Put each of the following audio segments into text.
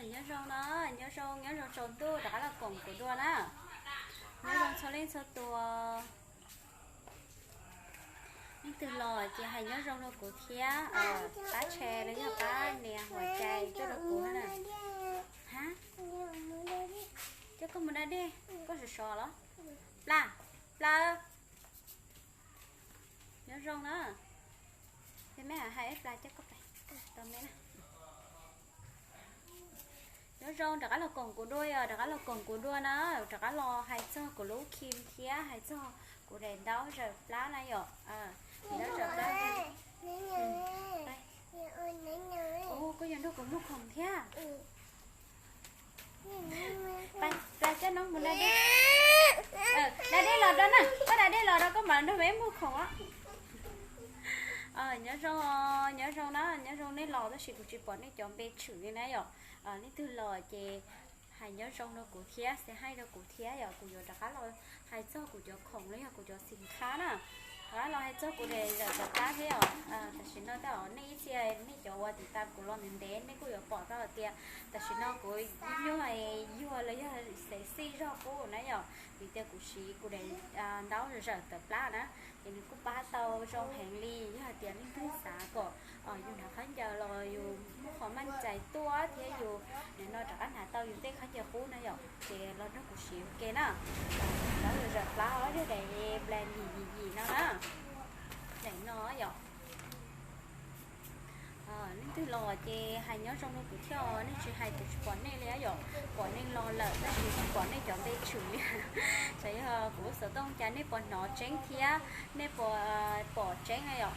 Nyob zoo na, nyob zoo, nyob zoo tsaus ntuj, rov qab los koom kuv dua na. Nyob zoo txhua leej txhua tus. Leej twg los ces hais nyob zoo rau kuv thiab, pab share los yog pab nias huam cai tuaj rau kuv na. Ha, coj koj mus da dej, koj sov sov los? Plas, Plas, nyob zoo na. Ces me hais ib plas coj koj pais tau me na. Nyob zoo, rov qab los koom kuv dua yom, rov qab los koom kuv dua na, rov qab los hais txog kuv lub cream thiab hais txog kuv daim ntaub zawm plab na yom. Ntaub zawm plab. Ua, koj yuav nrog kuv muag khoom thiab. Plas, coj noob mus da dej. Da dej los rau na, koj da dej los rau koj mam nrog peb muag khoom os. Nyob zoo, nyob zoo na, nyob zoo nej los tab sis kuv tsis pom nej cov npe tshwm li na yom. Leej twg los ces hais nyob zoo rau kuv thiab, say hi rau kuv thiab yom, kuv yuav rov qab los hais txog kuv cov khoom los yog kuv cov xim khab na. Rov qab los hais txog kuv daim zawm plab thiab yom. Tam sim no tej zaum nej ib txhia nej cov uas tiv tas kuv los ntev ntev nej kuj yuav pom tau hais tias tam sim no kuv nyuag yuag los yog xev xij zog qub na yom, vim tias kuv siv kuv daim ntaub zawm plab na, ces nws kuj pab tau zoo heev li. Yog hais tias leej twg xav kom yus hnav khaub ncaws los yus muaj qhov meej cai tuaj thiab yus nim no rov qab hnav tau yus tej khaub ncaws qub na yom, ces los nrog kuv siv ua ke na. Ntaub zawm plab yog daim brand yim yim yim no na, daim no yom. Leej twg los ces hais nyob zoo rau kuv thiab, nej tsis hais kuv tsis pom nej li yom. Pom nej los lawm tab sis tsis pom nej cov npe tshwm li. Txawm yog kuv lub xov tooj cas nej puas hnov tseeb thiab nej puas pom tseeb na yom.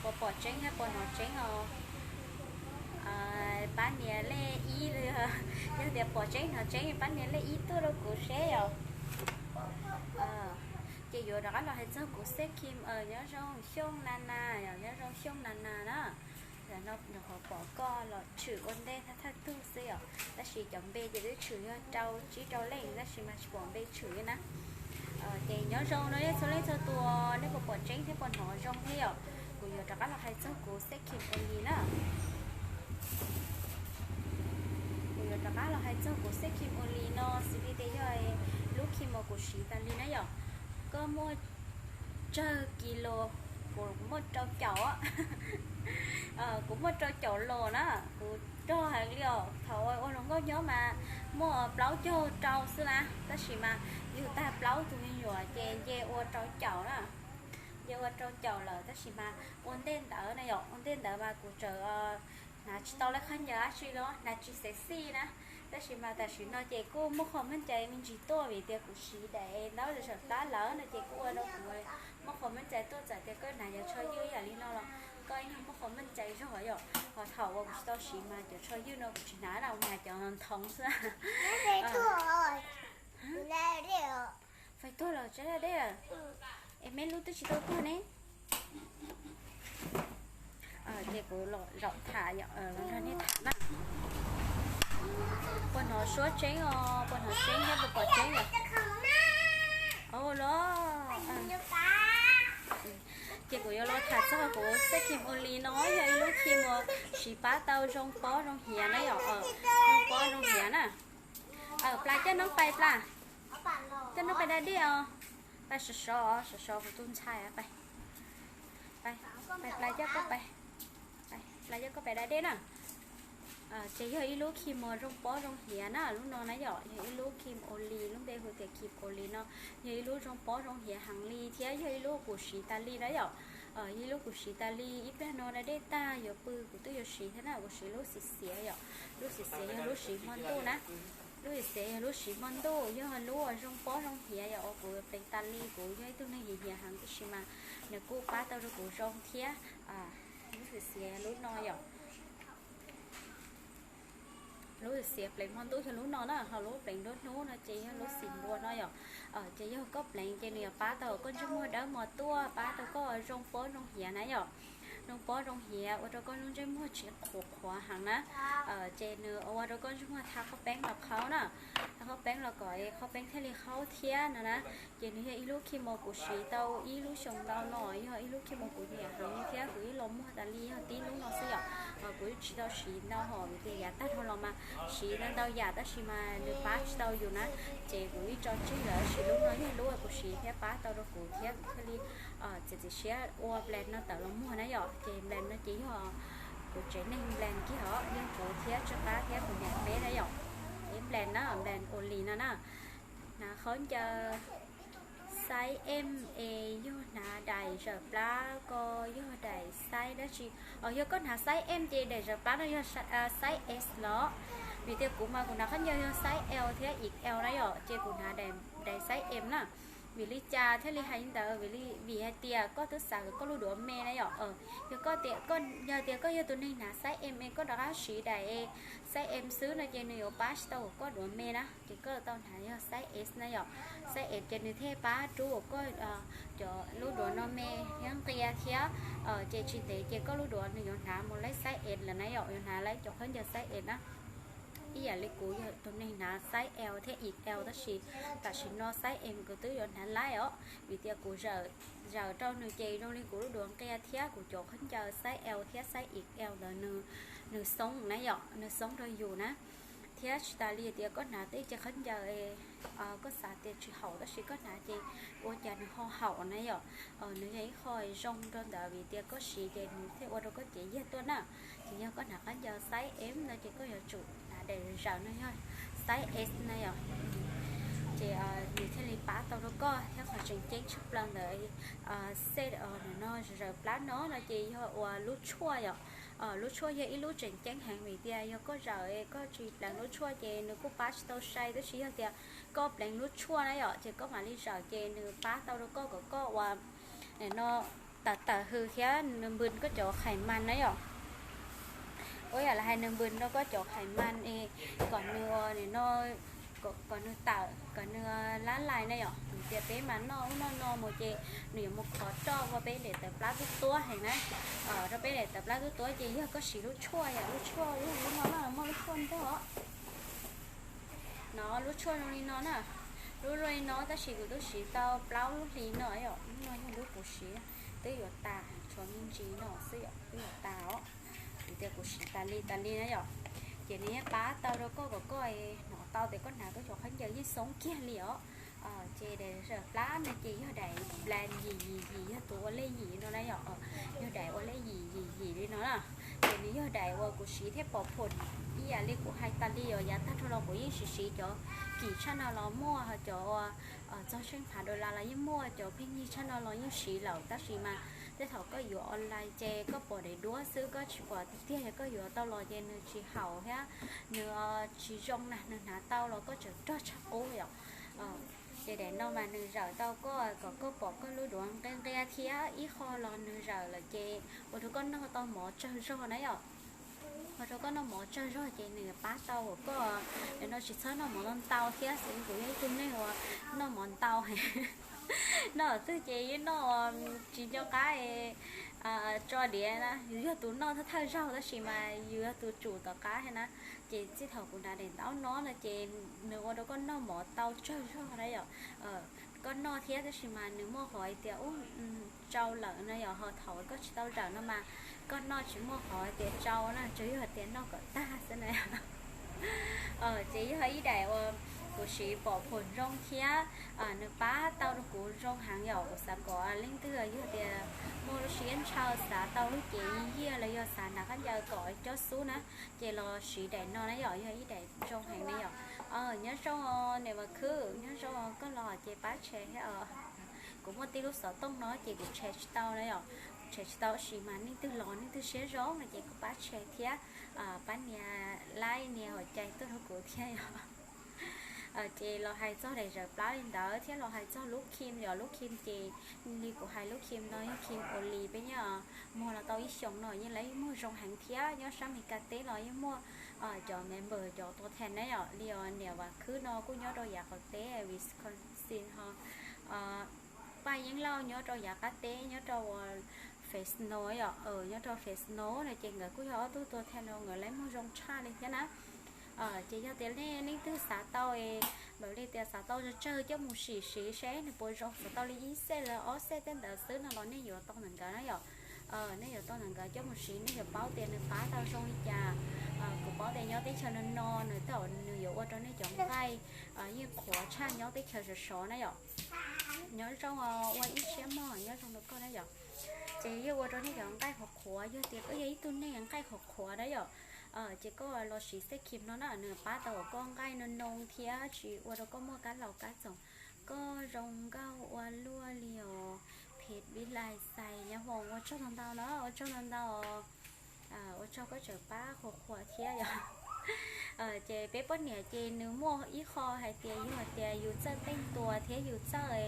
Puas pom tseeb thiab puas hnov tseeb os? Pab nias lej ib, yog tias pom tseeb hnov tseeb pab nias lej ib tuaj rau kuv seb yom. Ces yuav rov qab los hais txog kuv xej cream, nyob zoo Xyooj Nas Nas yom, nyob zoo Xyooj Nas Nas na. Nyuam qhuav pom koj los tshwm ua ntej thawj thawj tug xwb yom, tab sis cov npe ces twb tshwm yog rau tsib rau leej tab sis mas tsis pom npe tshwm li na. Ces nyob zoo no nej txhua leej txhua tus, nej puas pom tseeb thiab puas hnov zoo thiab yom. Kuv yuav rov qab los hais txog kuv xej cream ua li na. Kuv yuav rov qab los hais txog kuv xej cream ua li no xws li tias yog lub cream uas kuv siv tas li na yom. Koj muaj tsawg kis los? Kuv muaj rau caum. Kuv muaj rau caum los na, kuv rog heev li os. Thaum ua hluas nkauj nyob mas muaj plaub caug rau xwb na, tab sis mas yug tag plaub tus me nyuam ces nce ua rau caum na. Nce ua rau caum lawm tab sis mas ua ntej ntawd na yom, ua ntej ntawd mas kuv tseem hnav tsis tau lawv khaub ncaws dab tsi los hnav tsis xev xij na. Tab sis mas tam sim no ces kuj muaj qhov meej cai me ntsis tuaj vim tias kuv siv daim ntaub zawm plab lawm no ces kuj ua rau kuv muaj qhov meej cai tuaj. Txawm tias koj hnav cov tsho ywj yam li no los koj yeej muaj qhov meej cai zog yom. Ho thaum uas kuv tsis tau siv mas cov tsho ywj no kuv tsis hnav na, kuv hnav cov nthoov xwb. Fais tuag los tsab dej. Es me lub twb tsis tau tuag ne. Ces kuv los zaum tham, nrog nej tham na. Puas hnov suab tseeb os, puas hnov tseeb thiab puas pom tseeb os? Los, ces kuv yuav los tham txog kuv xej cream ua li no, yog ib lub cream uas siv pab tau zoo pob zoo hiav na yom, zoo pob zoo hiav na. Plas coj noob pais, Plas coj noob pais da dej os. Pais sov sov, sov sov kuv tus ntxhais, pais, pais, Plas coj koj pais, Plas coj koj pais da dej na. Ces yog ib lub cream uas zoo pob zoo hiav na, lub no na yom, yog ib lub cream ua li, lub npe hu tias cream ua li no, yog ib lub zoo pob zoo hiav heev li thiab yog ib lub kuv siv tas li na yom. Yog ib lub kuv siv tas li, ib pliag no da dej tag yuav pw kuv twb yuav siv thiab na, kuv siv lub xiv xiav yom, lub xiv xiav yog lub siv hmo ntuj na. Lub xiv xiav yog lub siv hmo ntuj, yog lub uas zoo pob zoo hiav yom, uas kuv pleev tas li, kuv yog ib tug neeg hiav hiav heev tiam sis mas nws kuj pab tau rau kuv zoo thiab. Lub xiv xiav lub no yom. Lub xiv xiav pleev hmo ntuj yog lub no na, ho lub pleev nruab hnub no ces yog lub xiv npua no yom. Ces yog koj pleev ces nws yuav pab tau koj ntsej muag dawb mos tuaj, pab tau koj zoo pob zoo hiav na yom. Zoo pob zoo hiav ua rau koj lub ntsej muag tsis qhuav qhuav heev na. Ces nws ua rau koj ntsej muag tha qhaub peeb los qhaub na, tha qhaub peeb los kom qhaub peeb thiaj li qhaub thiab no na. Ces nws yog ib lub cream uas kuv siv tau ib lub xyoo ntau no, yog ib lub cream uas kuv nyiam heev li thiab kuv ib los muag tas li yog tib lub no xwb yom. Kuv tsis tau siv ntau hom vim tias yav tag dhau los mas siv ntau ntau yam tab sis mas nws pab tsis tau yus na. Ces kuv yeej tso tseg lawm, tab sis lub no yog lub kuv siv thiab pab tau rau kuv thiab kuv thiaj li txiav txim siab ua brand no tawm los muag na yom. Ces brand no ces yog kuv tsev neeg brand kiag os, yog kuv thiab Tswv Qab thiab kuv niam peb na yom. Peb brand na, brand Olay no na. Hnav khaub ncaws xaiv M es yog hnav daim zawm plab ko yog daim xaiv dab tsi? Os, yog koj hnav xaiv M ces daim zawm plab no yog xaiv S los. Vim tias kuv mas kuv hnav khaub ncaws yog xaiv L thiab X L na yom, ces kuv hnav daim xaiv M na. Vim li cas thiaj li hais li ntawd? Vim li, vim hais tias koj twb xav kom koj lub duav me na yom. Yog koj tias, yog tias koj yog tus neeg hnav xaiv M es koj rov qab siv daim xaiv M xwb no ces nws yuav pab tsis tau kom koj duav me na, ces koj tau hnav yog xaiv S na yom. Xaiv S ces nws thiaj pab rub kom koj cov lub duav no me thiab nqia thiab, ces tsis ntev ces koj lub duav nws yuav hnav mus laib xaiv S lawm na yom, yuav hnav laib cov khaub ncaws xaiv S na. Ib yam li kuv yog tus neeg hnav xaiv L thiab X L tab sis tam sim no xaiv M kuv twb yuav hnav laib os, vim tias kuv zawm rau nws ces zoo li kuv lub duav nqia thiab kuv cov khaub ncaws xaiv L thiab xaiv X L ntawd nws xoob na yom, nws xoob rau yus na. Thiab tsis tas li tias koj hnav tej cov khaub ncaws koj xav tias tsis haum tab sis koj hnav ces ua cas nws ho haum na yom. Nws yog ib qho zoo rau ntawd vim tias koj siv ces nws thiaj ua rau koj cev yiag tuaj na. Ces yog koj hnav khaub ncaws xaiv M no ces koj yuav tsum hnav daim zawm no yog xaiv S na yom. Ces nws thiaj li pab tau rau koj thiab qhov tseem ceeb tshaj plaws ntawd xej no zawm plab no no ces yog ua lub tshuaj yom. Lub tshuaj yog ib lub tseem ceeb heev vim tias yog koj zawm koj tsis pleev lub tshuaj ces nws kuj pab tsis tau sai tab sis yog tias koj pleev lub tshuaj na yom ces koj mam li zawm ces nws pab tau rau koj kom koj ua no tawm tawm hws thiab nws npws koj cov khais mas na yom. Ua yam li hais nws npws rau koj cov khais mas kom nws ua no, kom nws tawm kom nws lab lais na yom. Vim tias peb mas noj ub noj no mus ces nws yuav mus khov roj ua peb daim tawv plab tuab tuab heev na. Rau peb daim tawv plab tuab tuab ces yog koj siv lub tshuaj yom, lub tshuaj lub lub no na muaj lub tshuaj nrog no, lub tshuaj zoo li no na. Lub zoo li no tab sis kuv twb siv tau plaub lub hli no yom, lub no yog lub kuv siv twb yuav tas, tshuav me ntsis no xwb yom, twb yuav tas os. Vim tias kuv siv tas li tas li na yom. Ces nws yeej pab tau rau koj kom koj hnov tau tias koj hnav koj cov khaub ncaws yeej xoob kiag li os. Ces daim zawm plab no ces yog daim brand yim yim yim, yog tus ua lej yim no na yom. Yog daim ua lej yim yim yim li no na. Ces nws yog daim uas kuv siv thiab pom phom ib yam li kuv hais tas li os, yav tag dhau los kuv yeej siv siv cov kim tshaj no los muaj, cov uas txog tsheej phav dollar los yeej muaj, cov pheej yig tshaj no los yeej siv lawm tab sis mas tej thaum koj yuav online ces koj pom daim duab xwb koj tsis pom tiag tiag yog koj yuav tau los ces nws tsis haum thiab nws tsis zoo na, nws hnav tau los koj tseem rog tshaj qub yom. Ces daim no mas nws zawm tau koj kom koj pom koj lub duav nqia nqia thiab ib qho los nws zawm lawm ces ua rau koj noj tau mov tsawg zog na yom. Ua rau koj noj mov tsawg zog ces nws pab tau kom koj no tsis txhob noj mov ntau ntau thiab xwb. Kuv yog ib tug neeg uas noj mov ntau, noj twg ces yeej noj tsis nco qab tso diav na. Yus yog tus noj thawj thawj zaug tab sis mas yus yog tus tsum tom qab thiab na. Ces txij thaum kuv hnav daim ntaub no no ces nws ua rau koj noj mov tau tsawg zog na yom. Koj noj thiab tab sis mas nws muaj qhov hais tias ub tsau lawm no yom, ho thaum koj tsis tau zawm no mas koj noj tsis muaj qhov hais tias tsau na, tsuas yog hais tias noj kom tag xwb na. Ces yog ib daim uas kuv siv pom phom zoo thiab nws pab tau rau kuv zoo heev yom. Kuv xav kom leej twg yog tias muaj lub siab ntshaw xav tau lub cev yiag los yog xav hnav khaub ncaws kom cob xub na, ces los siv daim no na yom, yog ib daim zoo heev na yom. Nyob zoo niam Vam Khwb, nyob zoo, koj los ces pab share thiab os. Kuv muaj tib lub xov tooj no ces kuv share tsis tau na yom, share tsis tau tab sis mas leej twg los leej twg siab zoo no ces kuv pab share thiab pab nias like nias hauv cai tuaj rau kuv thiab yom. Ces los hais txog daim zawm plab li ntawd thiab los hais txog lub cream yom, lub cream ces li kuv hais lub cream no yog cream Olay peb nyob muag los tau ib xyoos no yeej lawv muag zoo heev thiab nyob sab Amelikas teb los yeej muaj cov member cov tuag thas na yom, li os niam Vam Khwb no kuj nyob rau yav qaum teb Wisconsin ho Paj Yeeb Lauj nyob rau yav qab teb nyob rau Fresno yom, nyob rau Fresno no ces nkawd kuj yog ob tug tuag thas no nkawd lawv muag zoo tshaj li thiab na. Ces yog tias nej leej twg xav tau, npaum li tias xav tau tsawg tsawg coj mus sim siv seb nws puas zoo, xav tau li ib xej los ob xej tej ntawd xwb no los nej yuav tau ntawm nkawd na yom. Nej yuav tau ntawm nkawd coj mus siv, nej yuav paub tias nws pab tau zoo li cas. Kuv paub tias nyob teb chaws no no nws tej zaum nws yuav ua rau nej cov nqaij yeej qhuav tshaj nyob teb chaws sov sov na yom. Nyob zoo, ua ib siab mog, nyob zoo rau koj na yom. Ces yeej ua rau nej cov nqaij qhuav qhuav, yog tias koj yog ib tug neeg nqaij qhuav qhuav na yom, ces koj los siv xej khim no na, nws pab tau kom koj nqaij no no thiab tsis ua rau koj muaj kab laus kab txoos. Koj zoo nkauj ua luaj li os, phem vib lais xais nyob hoom, ua tsaug ntau ntau na, ua tsaug ntau ntau. Ua tsaug koj tseem pab qhuas qhuas thiab yom. Ces peb poj niam ces nws muaj ib qho hais tias yog tias yus txawj teej tua thiab yus txawj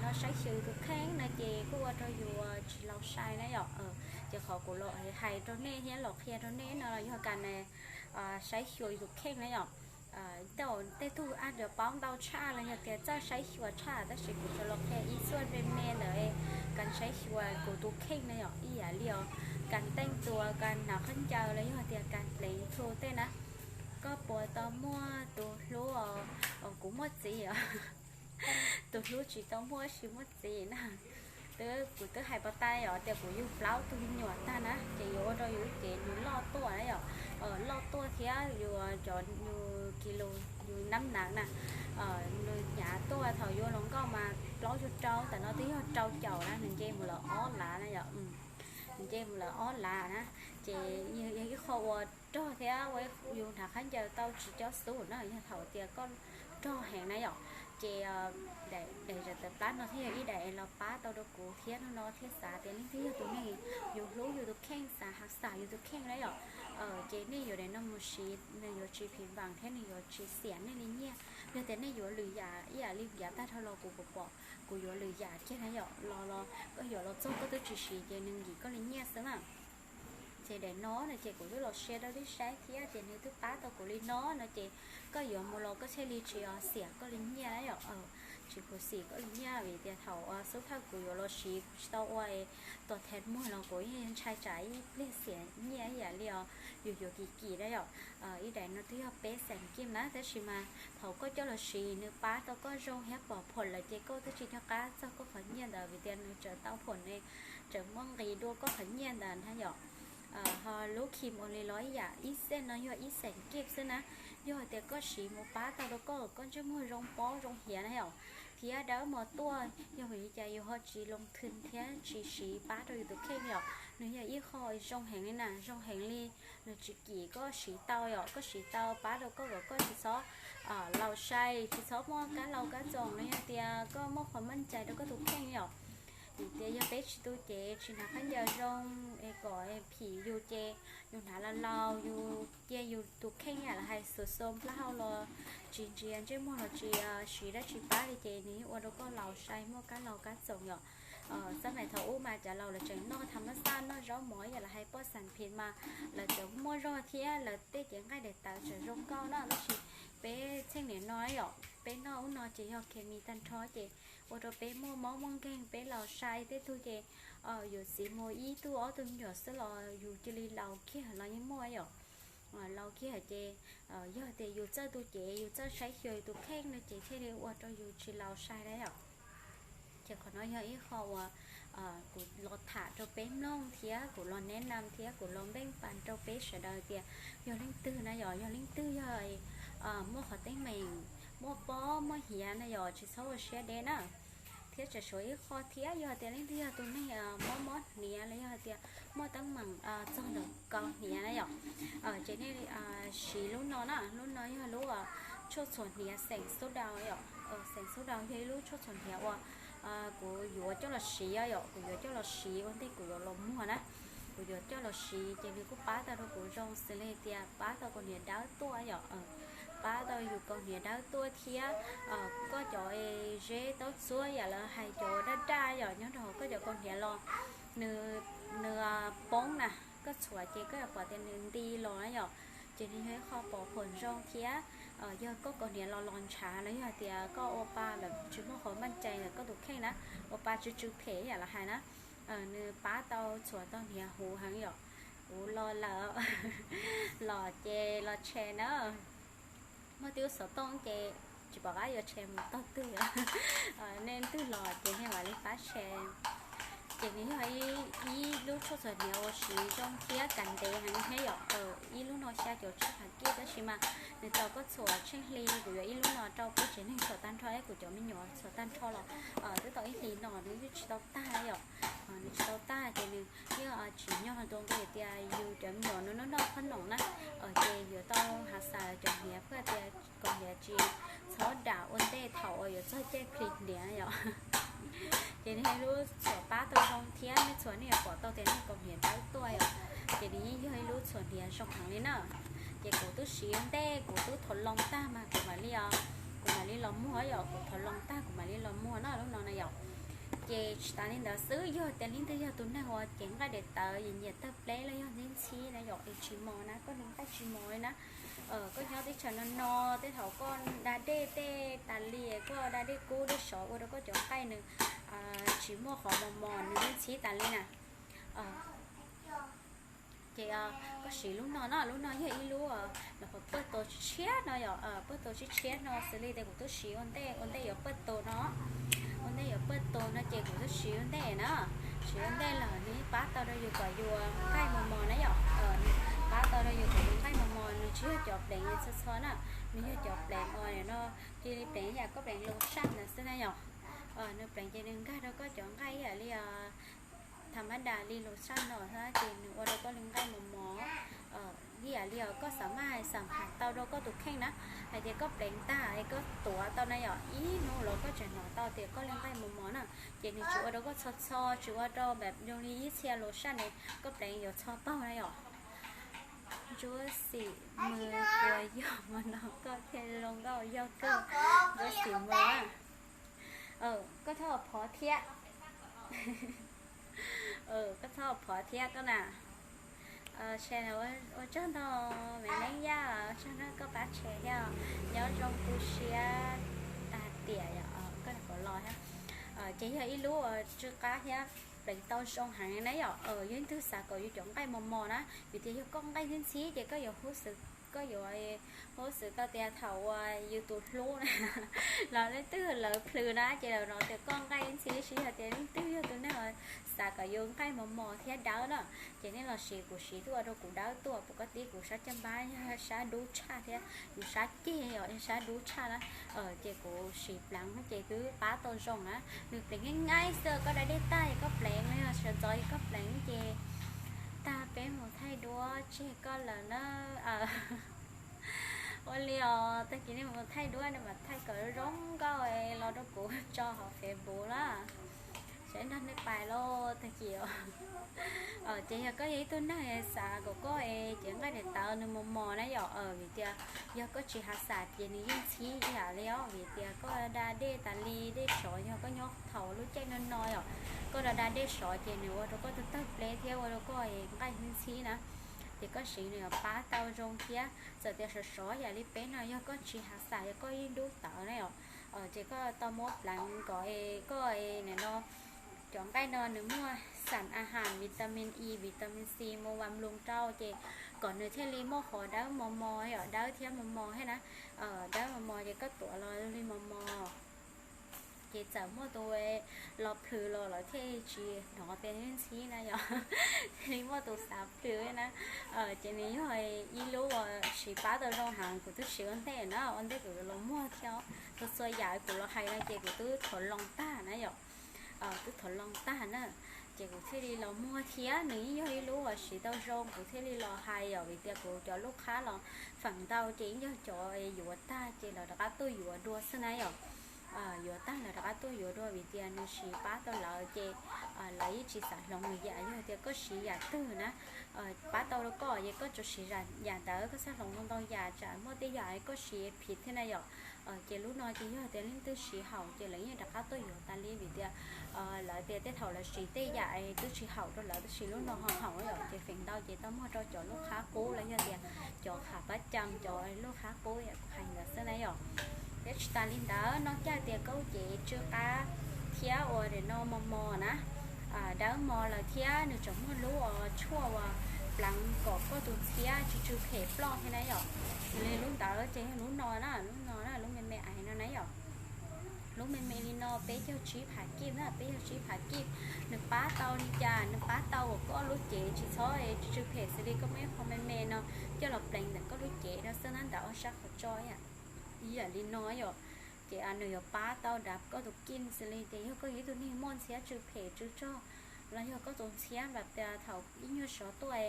no saib xyuas yus tus kheej no ces kuj ua rau yus tsis laus sai na yom. Ces qhov kuv los hais rau nej thiab los qhia rau nej no los yog kas saib xyuas yus tus kheej na yom. Tej tug ab yuav paub ntau tshaj los yog tias txawj saib xyuas tshaj, tab sis kuv tsuas los qhia ib txuj me me ntawm kas saib xyuas kuv tus kheej na yom. Ib yam li os, kas teej tua, kas hnav khaub ncaws los yog tias kas pleev txhu tej na. Koj puas tau muaj tus hlub os? Kuv muaj txiv os. Tus hlub tsis tau muaj, tsis muaj txiv na. Twb, kuv twb hais pov tas yom tias kuv yug plaub tug me nyuam tag na ces yuav ua rau yus lub cev nws loj tuaj na yom. Loj tuaj thiab yus cov yus kis lus yus nab nav na, nws hnyav tuaj. Thaum yuav hluas nkauj mas plaub caug rau, tam no twb yog rau caum na, nws nce mus lawm ob lav na yom. Nws nce mus lawm ob lav na, ces yog ib qho uas rog thiab ua yus hnav khaub ncaws tau tsis cob xub na. Yog thaum tias koj rog heev na yom, ces daim zaum tawv plab no thiaj yog ib daim los pab tau rau kuv thiab no no thiaj xav tias nej twb yog tus neeg yus hlub yus tus kheej, xav hav xav yus tus kheej na yom. Ces nej yuav daim no mus siv, nws yuav tsis phim npaam thiab nws yuav tsis xiam nej li nyiaj. Yog tias nej yuav lwm yam ib yam li yav tag dhau los kuv pom, kuv yuav lwm yam kiag na yom, los los koj yuav los txog koj twb tsis siv ces nws nkim koj li nyiaj xwb na. Ces daim no no ces kuv twb los sia rau nej saib thiab ces nws twb pab tau kuv li no no ces koj yuav mus los koj thiaj li tsis xiam koj li nyiaj na yom. Tsis khuv xim koj li nyiaj vim tias thaum xub thawj kuv yuav los siv kuv tsis tau ua tos thaiv muag los kuv yeej ntshai tsam ib pliag xiam nyiaj ib yam li os yus yuav kim kim na yom. Ib daim no twb yog peb xees kij na, tab sis mas thaum koj coj los siv nws pab tau koj zoo thiab pom phom lawm ces koj twb tsis nco qab txog koj qhov nyiaj ntawd vim tias nws tseem tau phom ne, tseem muaj nqis dua koj qhov nyiaj ntawd na yom. Ho lub khim ua li los ib yam, ib xees no yog ib xees kij xwb na. Yog hais tias koj siv mus pab tau rau koj, koj ntsej muag zoo pob zoo hiav na yom, thiab dawb mos tuaj, yog vim li cas yus ho tsis loo thwm thiab tsis siv pab rau yus tus kheej yom. Nws yog ib qho zoo heev li na, zoo heev li. Nws tsis kim, koj siv tau yom, koj siv tau pab rau koj kom koj tsis txhob laus sai, tsis txhob muaj kab laus kab txoos los yog tias koj muaj qhov maj cai rau koj tus kheej yom. Vim tias yog peb tsis tu cev, tsis hnav khaub ncaws zoo es kom phim yus ces yus hnav laus laus, yus cia yus tus kheej yam lawv hais xuv xoo plaub hau los tsis ntsia ntsej muag los tsis siv dab tsi pab li ces nws yeej ua rau koj laus sai muaj kab laus kab txoos yom. Xab mais thaum ub mas cov laus lawv tseem noj tham mab xaj noj zaub mov yam lawv hais poj xam phim mas lawv tseem muaj zog thiab lawv tej cev nqaij daim tawv tseem zoo nkauj na, tab sis peb txheej niam no yom, peb noj ub no ces yog khes mis tag nrho ces ua rau peb muaj mob muaj nkeeg, peb laus sai. Tej tug ces yus txiv mus ib tug ob tug me nyuam xwb los yus cia li laus kiag los yeej muaj yom. Laus kiag ces yog tias yus txawj tu cev, yus txawj saib xyuas yus tus kheej no ces thiaj li ua rau yus tsis laus sai na yom. Ces qhov no yog ib qho uas kuv los tham rau peb mloog thiab kuv los neb nam thiab kuv los npeej pas rau peb sawv daws tias yog leej twg na yom, yog leej twg yog muaj qhov teeb meem muaj pob muaj hiav na yom, tsis txhob ua siab deb na. Thiab tseem tshuav ib qho thiab, yog tias leej twg yog tus neeg mob mob hniav los yog hais tias muaj teeb meem txog ntawm kaus hniav na yom, ces nej siv lub no na. Lub no yog lub tshuaj txhuam hniav xeem xub daus yom. Xeem xub daus yog ib lub tshuaj txhuam hniav uas kuv yuav coj los siv yom, kuv yuav coj los siv ua ntej kuv yuav los muag na. Kuv yuav coj los siv ces nws kuj pab tau rau kuv zoo xws li tias pab tau kaus hniav dawb tuaj yom, pab tau yus kaus hniav dawb tuaj thiab koj cov zeb taub txuab yam lawv hais cov daj daj yom, nyob rau hauv koj cov kaus hniav los nws, nws poob na, koj txhuam ces koj yuav pom tias nws nti los na yom. Ces nws yog ib qho pov phom zoo thiab yog koj kaus hniav los los ntshav los yog hais tias koj ua pa lawm tsis muaj qhov maj cai ntawm koj tus kheej na, ua pa tsw tsw phem yam lawv hais na, nws pab tau txhuam tau hniav huv heev yom. Kuv los lawm, los ces los tshee na. Muaj twb xov tooj ces tsis pom qab yuav tshee mus tog twg. Nej twg los ces nej mam li pab tshee. Ces nws yog ib lub tshuaj txhuam hniav uas siv zoo thiab kav ntev heev thiab yom. Ib lub no xya caum tsib phav kij, tab sis mas nws tau koj txhuam tsheej hli, kuv yuav ib lub no rau peb tsev neeg txhuam tag nrho thiab kuv cov me nyuam txhuam tag nrho los twb tau ib hlis no nws yeej tsis tau tag yom. Nws tsis tau tag ces nws yeej tsim nyog rau nqi tias yus cov me nyuam nws noj noj qhob noom na, ces yuav tau hav xav cov hniav pab tias kaus hniav tsis txhob dam ua ntej thaum uas yuav txog caij plhis hniav yom. Ces nws yog ib lub txhuam pab tau zoo thiab nej txhuam nej yuav pom tau tias nej kaus hniav dawb tuaj yom. Ces nws yeej yog ib lub txhuam hniav zoo heev li na. Ces kuv twb siv ua ntej, kuv twb thov loo tag mas kuv mam li, kuv mam li los muag yom, kuv thov loo tag kuv mam li los muag na lub no na yom. Ces tsis tas li ntawd xwb, yog tias leej twg yog tus neeg uas cev nqaij daim tawv nyiam nyiam tawg pleb los yog ntxhib ntxhib na yom, es tsis mos na, koj hlwv nqaij tsis mos li na. Koj nyob teb chaws no no, tej thaum koj da dej tej tas li, koj da dej kub dej sov ua rau koj cov nqaij nws tsis muaj qhov mos mos, nws ntxhib ntxhib tas li na. Ces koj siv lub no na, lub no yog ib lub los pab pawg tau tshiab tshiab no yom, pawg tau tshiab tshiab no xws li tias kuv twb siv ua ntej, ua ntej yuav pawg tau no, ua ntej yuav pawg tau no ces kuv twb siv ua ntej na. Siv ua ntej los nws pab tau rau yus kom yus nqaij mos mos na yom, pab tau rau yus kom yus nqaij mos mos, nws tsis yog cov pleev txho txho na, nws yog cov pleev uas no, cia li pleev yam koj pleev loos saj ntawd xwb na yom. Nws pleev ces nws nkag rau koj cov nqaij ib yam li tham mab das li loos saj no xwb ces nws ua rau koj li nqaij mos mos. Ib yam li os koj xav maj xav phav tau rau koj tus kheej na, hais tias koj pleev tag es koj tuav tau na yom, ib hnub los koj tseem hnov tau tias koj li nqaij mos mos na. Ces nws tsis ua rau koj txho txho, tsis ua rau npam zoo li ib txhia loos saj ne, koj pleev yuav txho paug na yom. Ntsuab Xim Mws, puas yog hmo no koj thiaj zoo nkauj? Yog kawg, Ntsuab Xim Mws. Koj txhob phov thiab. Koj txhob phov thiab koj na. Share ua tsaug ntau, me neej yaj, ua tsaug ntau koj pab share thiab, nyob zoo tu siab tag tiam yom, koj los thiab. Ces yog ib lub tsw qab thiab pleev tau zoo heev na yom. Yog leej twg xav kom yus cov nqaij mos mos na, vim tias yog koj nqaij ntxhib ntxhib ces koj yuav huj xwm, koj yuav huj xwm tau tias thaum uas yus tus hlub na los leej twg lawv plhws na ces lawv hnov tias koj nqaij ntxhib. Tab sis yog tias leej twg yog tus neeg uas xav kom yus nqaij mos mos thiab dawb na, ces nej los siv, kuv siv tuaj ua rau kuv dawb tuaj, pom koj tib kuv sab caj npab yog sab dub tshaj thiab yus sab ceg yom yog sab dub tshaj na. Ces kuv siv pleev ces twb pab tau zoo na. Nws pleev nqaij nqaij xwb, koj da dej tag es koj pleev los yog sawv ntxov es koj pleev ces tag peb mus thaij duab tseg koj lawm na. Ua li os, tag kis nej mus thaij duab nej mam thaij kom zoo nkauj los rau kuv tso hauv Facebook na. Saib nrog nej pais lauj tag kis os. Ces yog koj yog ib tug neeg xav kom koj es cev nqaij daim tawv nws mos mos na yom, vim tias yog koj tsis hav xas ces nws yeej ntxhib ib yam li os, vim tias koj da dej tas li dej sov, yog koj nyob thaum lub caij no no yom, koj da da dej sov ces nws ua rau koj tawg tawg pleb thiab ua rau koj nqaij ntxhib na. Ces koj siv nws yuav pab tau zoo thiab. Txawm tias sov sov yam li peb no yog koj tsis hav xas yog koj ib dub tawv na yom, ces koj tau muab pleev kom koj nim no cov nqaij no nws muaj xas a has, vitamin E, vitamin C, mus vas mloog rau ces kom nws thiaj li muaj qhov dawb mos mos yom, dawb thiab mos mos thiab na. Dawb mos mos ces koj tuav los li mos mos. Ces txawm muaj tus los plhws los lawv thiaj tsis hnov tias ntxhib na yom, thiaj li muaj tus xav plhws na. Ces nws yog ib lub uas siv pab tau zoo heev, kuv twb siv ua ntej na, ua ntej kuv los muag thiab. Txhua txhua yam kuv los hais no ces kuv twb thov loo tag na yom. Twb thov loo tag na, ces kuv thiaj li los muag thiab. Nws yeej yog ib lub uas siv tau zoo kuv thiaj li los hais yom, vim tias kuv cov lub qhab los feem ntau ces yeej yog cov yuav tag ces lawv rov qab tuaj yuav dua xwb na yom. Yuav tag lawv rov qab tuaj yuav dua vim tias nws siv pab tau lawv ces lawv yeej tsis xav hloov nws yam. Yog tias koj siv yam twg na pab tau rau koj ces koj tsuas siv yam ntawd, koj txhob hloov ntau ntau yam tsam muaj tej yam koj siv phiv thiab na yom. Ces lub no ces yog tias leej twg siv haum ces lawv yeej rov qab tuaj yuav tas li vim tias lawv tias tej thaum lawv siv tej yam twb tsis haum rau lawv tab sis lub no ho haum yom, ces feem ntau ces tau muag rau cov lub qhab qub los yog tias cov qhab pab cam, cov lub qhab qub yam kuv hais ntawd xwb na yom. Thiab tsis tas li ntawd, noj caj tias koj cev tsw qab thiab ua no mos mos na, dawb mos lawm thiab nws tseem muaj lub tshuaj uas pleev kom koj tus ntxhiab tsw tsw phem ploj thiab na yom. Xws li lub ntawd ces yog lub no na, lub no na, lub me me ais no na yom. Lub me me li no peb caug tsib phav kib na, peb caug tsib phav kib. Nws pab tau li cas? Nws pab tau uas koj lub cev tsis txhob tsw phem xws li koj muaj ib qho me me no coj los pleev ntawm koj lub cev no xwb na, ntawm ob sab qhov tso ib yam li no yom. Ces nws yuav pab tau dav koj tus kij xws li tias yog koj yog ib tug neeg muaj ntxhiab tsw phem tsw tsog los yog koj tus ntxhiab npam tias thaum ib nyuag sov tuaj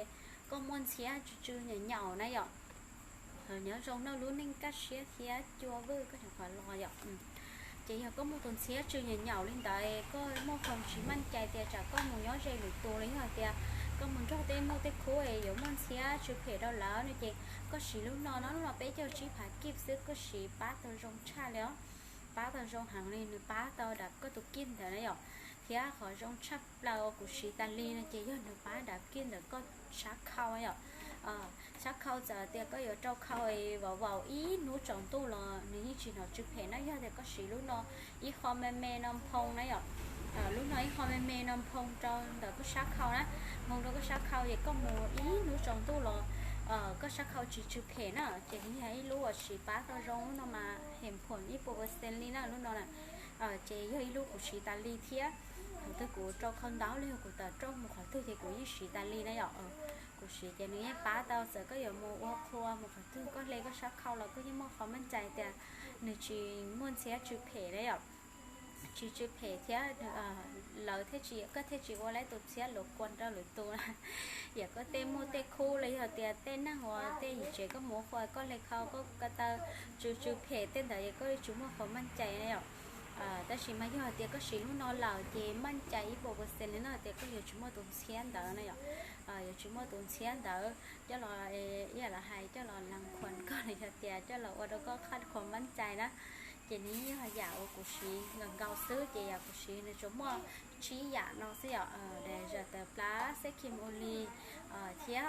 koj muaj ntxhiab tsw tsw nyaum nyaum na yom. Nyob zoo noj lub neej kaj siab thiab cua vwj koj cov qhov los yom. Ces yog koj muaj tus ntxhiab tsw nyaum nyaum li ntawd, koj muaj qhov tsis meej cai tias tsam koj mus nyob ze lwm tus los yog tias koj mus nrog tej muaj tej khub yuav muaj ntxhiab tsw phem rau lawv no ces koj siv lub no no, lub no peb caug tsib phav kib xwb, koj siv pab tau zoo tshaj li os. Pab tau zoo heev li, nws pab tau dav koj tus kij ntawd na yom. Thiab qhov zoo tshaj plaws uas kuv siv tas li no ces yog nws pab dav kij ntawm koj sab khau yom. Sab khau txawm tias koj yuav rau khau vauv vauv ib hnub tsaus ntuj los nws yeej tsis hnov tsw phem na, yog tias koj siv lub no ib qho me me no nphoo na yom. Lub no ib qho me me no nphoo rau ntawm koj sab khau na, nphoo rau koj sab khau ces koj mus ib hnub tsaus ntuj los koj sab khau tsis tsw phem na. Ces yog ib lub uas siv pab tau zoo, lub no mas hem phuam ib puas percent li na, lub no na. Ces yog ib lub kuv siv tas li thiab. Thaum twg kuv rau khau ntaub los yog kuv tawm rooj mus qhov twg ces kuv yeej siv tas li na yom. Kuv siv ces nws yeej pab tau, txawm koj yuav mus ua qhua mus qhov twg koj hle koj sab khau los koj yeej muaj qhov meej cai tias nws tsis muaj ntxhiab tsw phem na yom. Tsis tsw phem thiab lawv thiaj tsis, koj thiaj tsis ua lawv tus ntxhiab luv kuas rau lwm tus na. Yam koj tej muaj tej khub los yog tias tej neeg uas tej yim tsev koj mus ua qhua koj hle khau koj ko taw tsw tsw phem tej ntawd es koj tsis muaj qhov meej cai na yom. Tab sis mas yog tias koj siv lub no lawm ces meej cai ib puas percent li no tias koj yuav tsis muaj tus ntxhiab ntawd na yom. Yuav tsis muaj tus ntxhiab ntawd coj los, ib yam los hais coj los lees khuas koj los yog tias coj los ua rau koj qhov meej cai na. Ces nws yog yam uas kuv siv nkaus nkaus xwb, ces yam kuv siv nws tsuas muaj tsib yam no xwb yom. Zam tawm plab xeb khim ua li thiab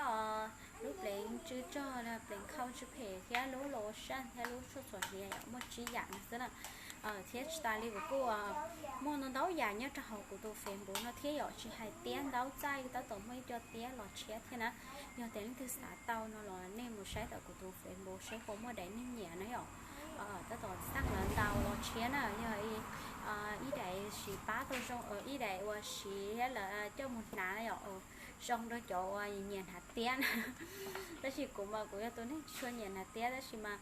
lub pleev tsw tsog, pleev khau tsw phem thiab lub lotion thiab lub tshuaj txhuam hniav yom, muaj tsib yam no xwb na. Thiab tsis tas li kuv kuj muaj ntau ntau yam nyob rau hauv kuv tus Facebook no thiab yom, tsis hais tiab ntaub txaij tab tom muaj ib co tiab los tshiab thiab na. Yog tias leej twg xav tau no los nej mus saib tom kuv tus Facebook saib puas muaj daim neeg nyiam na yom. Tab tom xaj los ntau los tshiab na, yog ib daim siv pab tau zoo, ib daim uas siv thiab lawv coj mus hnav na yom. Zoo rau cov uas nyiam hnav tiab na. Tab sis kuv mas kuv yog tus neeg tsis tshua nyiam hnav tiab tab sis mas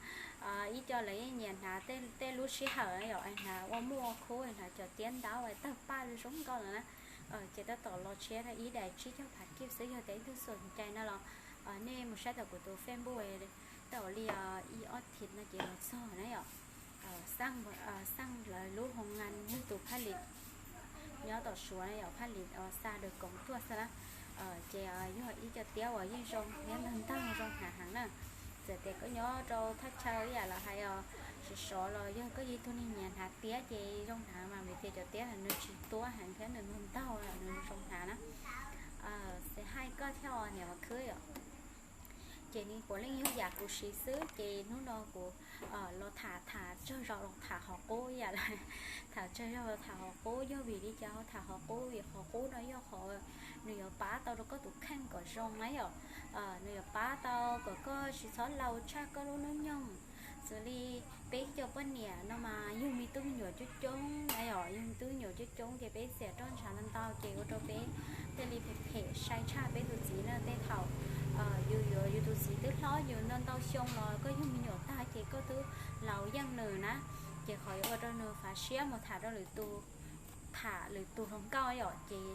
ib co lawv yeej nyiam hnav tej lub sij hawm na yom, hnav ua muaj ua khub, hnav cov tiab ntaub tawg paj zoo nkauj no na. Ces tab tom los tshiab na, ib daim tsib caug phav kib xwb, yog tias ib tug xom cai no los nej mus saib tom kuv tus Facebook tau li ib ob thiv no ces los txog na yom. Xaj lawv lub hoo nga, yog tus phaj lis nyob tom Suav na yom, phaj lis xa dawm koom tuaj xwb na. Ces yog ib co tiab uas yeej zoo thiab ntag ntag zoo hnav heev na. Txawm tias koj nyob rau thaj chaw ib yam los hais sov sov los yog koj yog ib tug neeg nyiam hnav tiab ces zoo hnav mas vim tias cov tiab nws tsis tuab heev thiab nws ntag ntag nws zoo hnav na. Xav hais koj thiab os niam mas khwb yom. Ces nws puav leej yog yam kuv siv xwb ces hnub no kuv los tham tham tsaug zog los tham qhov qub ib yam li, tham tsaug zog los tham qhov qub. Yog vim li cas ho tham qhov qub? Vim qhov qub no yog qhov nws yuav pab tau rau koj tus kheej kom zoo na yom. Nws yuav pab tau kom koj tsis txhob laus tshaj koj lub hnub nyoog. Xws li peb cov poj niam no mas yug me tub me nyuam coob coob na yom, yug me tub me nyuam coob coob ces peb xiam roj ntshav ntau ntau ces ua rau peb thiaj li phem phem sai tshaj peb tus txiv na. Tej thaum yus yuav yus tus txiv twb hlob yus ntau ntau xyoo los koj yug me nyuam tag ces koj twb laus yeej nws na. Ces qhov yuav ua rau nws fav siab mus tham rau lwm tus, tham lwm tus hluas nkauj yom, ces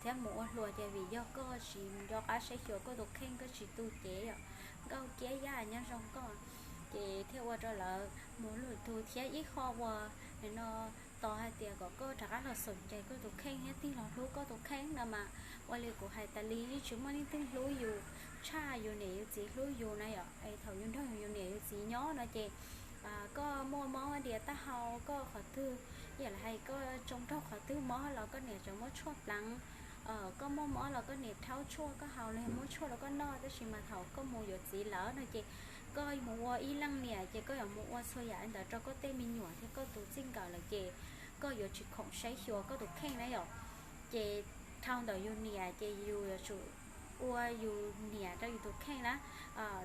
thiab mus ua hluas ces vim yog koj tsis nco qab saib xyuas koj tus kheej, koj tsis tu cev yom, nkauj kiab yaj nyob zoo koj, ces thiaj ua rau lawv mus lwm tus. Thiab ib qho uas no tos hais tias kom koj rov qab los xom cai koj tus kheej thiab tig los hlub koj tus kheej no mas ua li kuv hais tas li, yeej tsis muaj leej twg hlub yus tshaj yus niam yus txiv hlub yus na yom. Es thaum yus nrog yus niam yus txiv nyob no ces koj muaj mob dias taub hau, koj qhov twg, ib yam li hais koj tsoo raug qhov twg mob los koj niam tseem muab tshuaj pleev. Koj muaj mob los koj niam rhaub tshuaj koj haus los muab tshuaj rau koj noj. Tab sis mas thaum koj mus yuav txiv lawm no ces koj mus ua ib leej niam ces koj yuav mus ua txhua yam li ntawd rau koj tej me nyuam thiab koj tus txij nkawm lawm ces koj yuav tsis khoom saib xyuas koj tus kheej na yom. Ces dhau ntawm yus niam ces yus yuav tsum ua yus niam rau yus tus kheej na.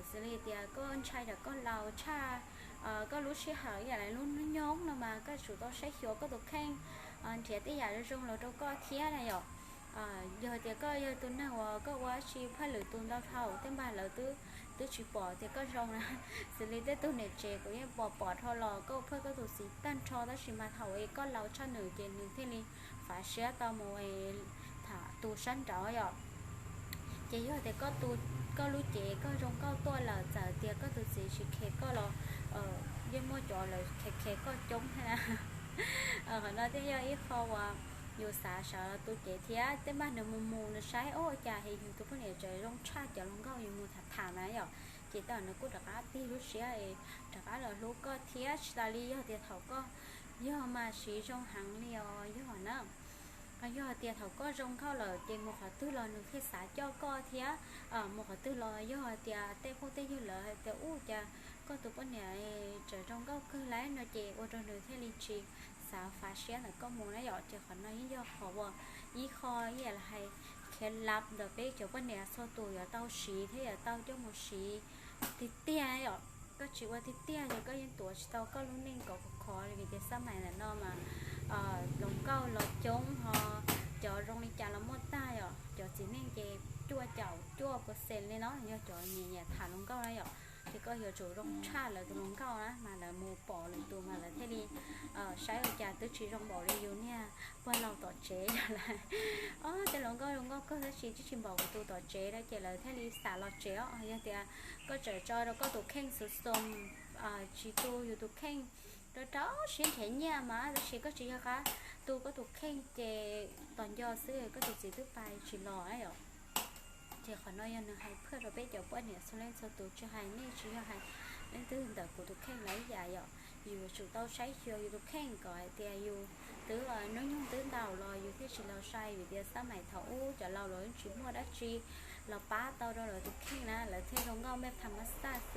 Xws li tias koj ntshai tsam koj laus tshaj koj lub sij hawm ib yam li lub hnub nyoog no mas koj tsum tau saib xyuas koj tus kheej, nrhiav tej yam zoo zoo los rau koj thiab na yom. Yog tias koj yog tus neeg uas koj ua dab tsi phaj lwm tus ntau dhau tej npag lawv twb twb tsis pom tias koj zoo na. Xws li tej tug niam tsev kuv yeej pom pom dhau los koj ua phaj koj tus txiv tag nrho, tab sis mas thaum es koj laus tshaj nws ces nws thiaj li fav siab tau mus tham tus sab nraud yom. Ces yog tias koj tu, koj lub cev koj zoo nkauj tuaj lawm, txawm tias koj tus txiv tsis khe koj los yeej muaj cov lawv khe khe koj coob thiab na. Qhov no thiaj yog ib qho uas yus xav sawv tu cev thiab. Tej npag nws mus mus nws saib, ua cas es yus tus poj niam tseem zoo tshaj cov hluas nkauj yus mus tham tham na yom, ces tej zaum nws kuj rov qab tig lub siab es rov qab los hlub koj thiab. Tsis tas li yog tias thaum koj yog mas siv zoo heev li os yog na. Yog tias thaum koj zoo nkauj lawm ces mus qhov twg los nws thiaj xav coj koj thiab. Mus qhov twg los yog tias tej phooj tej ywg lawv hais tias, ub, cas koj tus poj niam tseem zoo nkauj kawg lauj no ces ua rau nws thiaj li tsis xav fav siab ntawm koj mus na yom. Ces qhov no yeej yog qhov uas ib qho ib yam li hais khiav lab ntawm peb cov poj niam txhua tus yuav tau siv thiab yuav tau coj mus siv tiag tiag yom. Koj tsis ua tiag tiag ces koj yeej tuav tsis tau koj lub neej kom khov khov li, vim tias xab mais ntawm no mas hluas nkauj los coob ho, cov zoo li cas los muaj tag yom. Cov txiv neej ces cuaj caum cuaj percent li no yog cov nyiam nyiam tham hluas nkauj na yom. Ces koj yuav tsum zoo tshaj lawv tus hluas nkauj na mas lawv mus pom lwm tus mas lawv thiaj li saib ua cas twb tsis zoo npaum li yus niag pog laus tom tsev yom. Lawv, o, tej hluas nkauj zoo nkauj kawg tab sis twb tsis npaum kuv tus tom tsev na, ces lawv thiaj li xav los tsev os. Yog tias koj tseem tso rau koj tus kheej xov xoo, tsis tu yus tus kheej, rau rau siab nrhiav nyiaj mas tab sis koj tsis yog qab tu koj tus kheej ces tos nco xwb koj tus txiv twb pais tsis los na yom. Ces qhov no yog nws hais phaj rau peb cov poj niam txhua leej txhua tus, tsis hais nej tsis yog hais leej twg ntawm kuv tus kheej los ib yam yom. Yus yuav tsum tau saib xyuas yus tus kheej kom hais tias yus twb hnub nyoog twb ntau los yus thiaj tsis laus sai, vim tias xab mais thaum ub cov laus los yeej tsis muaj dab tsi los pab tau rau lawv tus kheej na, lawv thiaj zoo nkauj mej tham mas xaj xwb.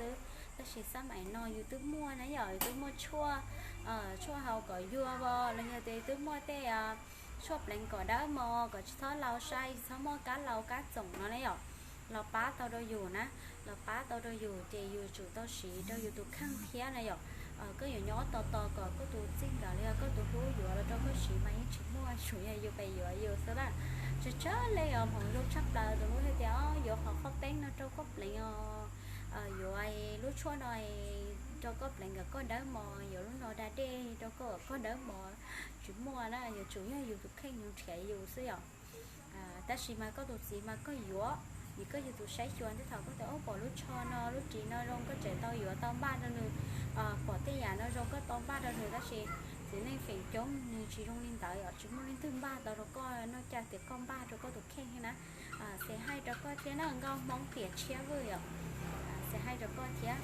Tab sis xab mais no yus twb muaj na yom, yus twb muaj tshuaj, tshuaj haus kom yuag los yog tias yus twb muaj tej tshuaj pleev kom dawb mos, kom tsis txhob laus sai, tsis txhob muaj kab laus kab txoom no na yom, los pab tau rau yus na, los pab tau rau yus ces yus tsum tau siv rau yus tus kheej thiab na yom. Koj yuav nyob tos tos kom koj tus txij nkawm los yog koj tus hlub yuav los rau koj siv mas yeej tsis muaj, tsuas yog yus pes yuav yus xwb na. Tsawg tsawg leej os, hmoov zoo tshaj plaws tus hlub hais tias, o, yuav qhov qhov peeb no rau koj pleev os, yuav lub tshuaj no rau koj pleev kom koj dawb mos, yuav lub no da dej rau koj kom koj dawb mos, tsis muaj na, yuav tsum yog yus tus kheej nws nrhiav yus xwb yom. Tab sis mas koj tus txiv mas koj yuav, vim koj yog tus saib xyuas, tej thaum koj tias, o, pom lub tsho no lub ris no zoo koj tseem tau yuav tau npaj rau nws, pom tej yam no zoo koj tau npaj rau nws, tab sis txiv neej feem coob nws tsis zoo li ntawd yom, tsis muaj leej twg npaj tau rau koj noj caj tias koj npaj rau koj tus kheej thiab na. Xes haij rau koj thiab na, nkauj Hmoob tiam tshiab vwj yom, xes haij rau koj thiab.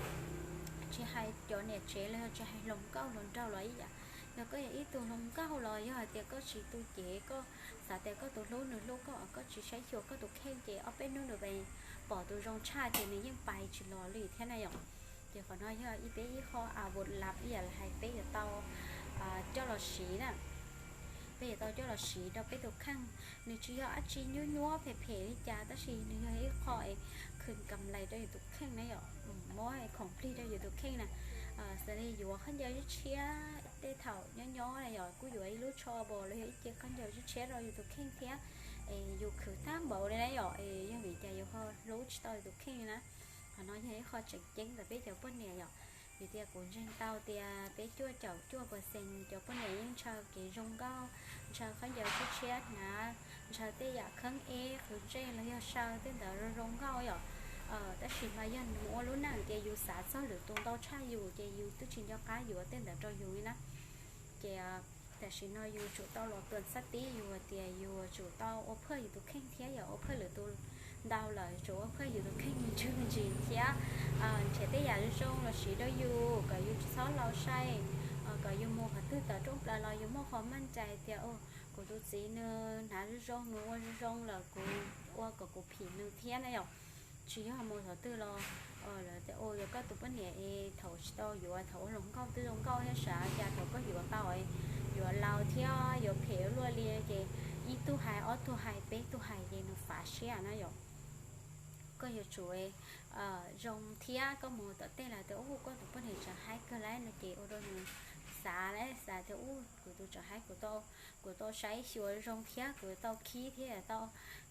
Tsis hais cov niam tsev los yog tsis hais hluas nkauj hluas nraug los ib yam, yog koj yog ib tug hluas nkauj los yog hais tias koj tsis tu cev, koj xav tias koj tus hlub nws hlub koj, koj tsis saib xyuas koj tus kheej ces ob peb hnub nws pom tus zoo tshaj ces nws yeej pais tsis los li thiab na yom. Ces qhov no yog ib peb ib qho a vos lav ib yam li hais peb yuav tau coj los siv na. Peb yuav tau coj los siv rau peb tus kheej. Nws tsis yog dab tsi nyuab nyuab phem phem li cas, tab sis nws yog ib qho es khwv kam lais rau yus tus kheej na yom, muab khoom plig rau yus tus kheej na. Xws li yuav khaub ncaws tshiab tshiab, tej thaum nyob nyob na yom, kuj yuav ib lub tsho pos los yog ib ce khaub ncaws tshiab tshiab rau yus tus kheej thiab. Es yus khwv tag npaum li na yom, es yog vim cas yus ho hlub tsis tau yus tus kheej li na. Qhov no yog ib qho tseem ceeb ntawm peb cov poj niam yom. Vim tias kuv ntseeg tau tias peb cuaj caum cuaj percent cov poj niam yeej ntshaw kev zoo nkauj, ntshaw khaub ncaws tshiab tshiab hnav, ntshaw tej yam kheeb eb qhwv ntsej los yog saw tej ntawd zoo nkauj yom. Tab sis mas yog nws mus ua lub neej tias yus xav txog lwm tus ntau tshaj yus ces yus twb tsis nco qab yuav tej ntawd rau yus li na. Ces tam sim no yus tsum tau los tuam xab tib yus tias yus tsum tau ua phaj yus tus kheej thiab yog ua phaj lwm tus ntau lawm, tsum ua phaj yus tus kheej me ntsis me ntsis thiab nrhiav tej yam zoo zoo los siv rau yus kom yus tsis txhob laus sai, kom yus mus qhov twg tawm rooj plaws los yus muaj qhov maj cai tias, kuv tus txiv nws hnav zoo zoo, nws ua zoo zoo lawm, kuv ua kom kuv phim nws thiab na yom. Tsis yog mus qhov twg los lawv tias, yog koj tus poj niam es thaum tsis tau yuav, thaum ua hluas nkauj twb zoo nkauj thiab, sav cas thaum koj yuav tau yuav laus thiab yuav phem luaj li, ces ib tug hais ob tug hais peb tug hais ces nws fav siab na yom. Koj yuav tsum zoo thiab. Koj mus tom tej lawm tias ub, koj tus poj niam tseem haib kawg lawm no ces ua rau nws xav lawm, xav tias ub, kuv tus tseem haib, kuv tau, kuv tau saib xyuas zoo thiab, kuv tau khib thiab, tau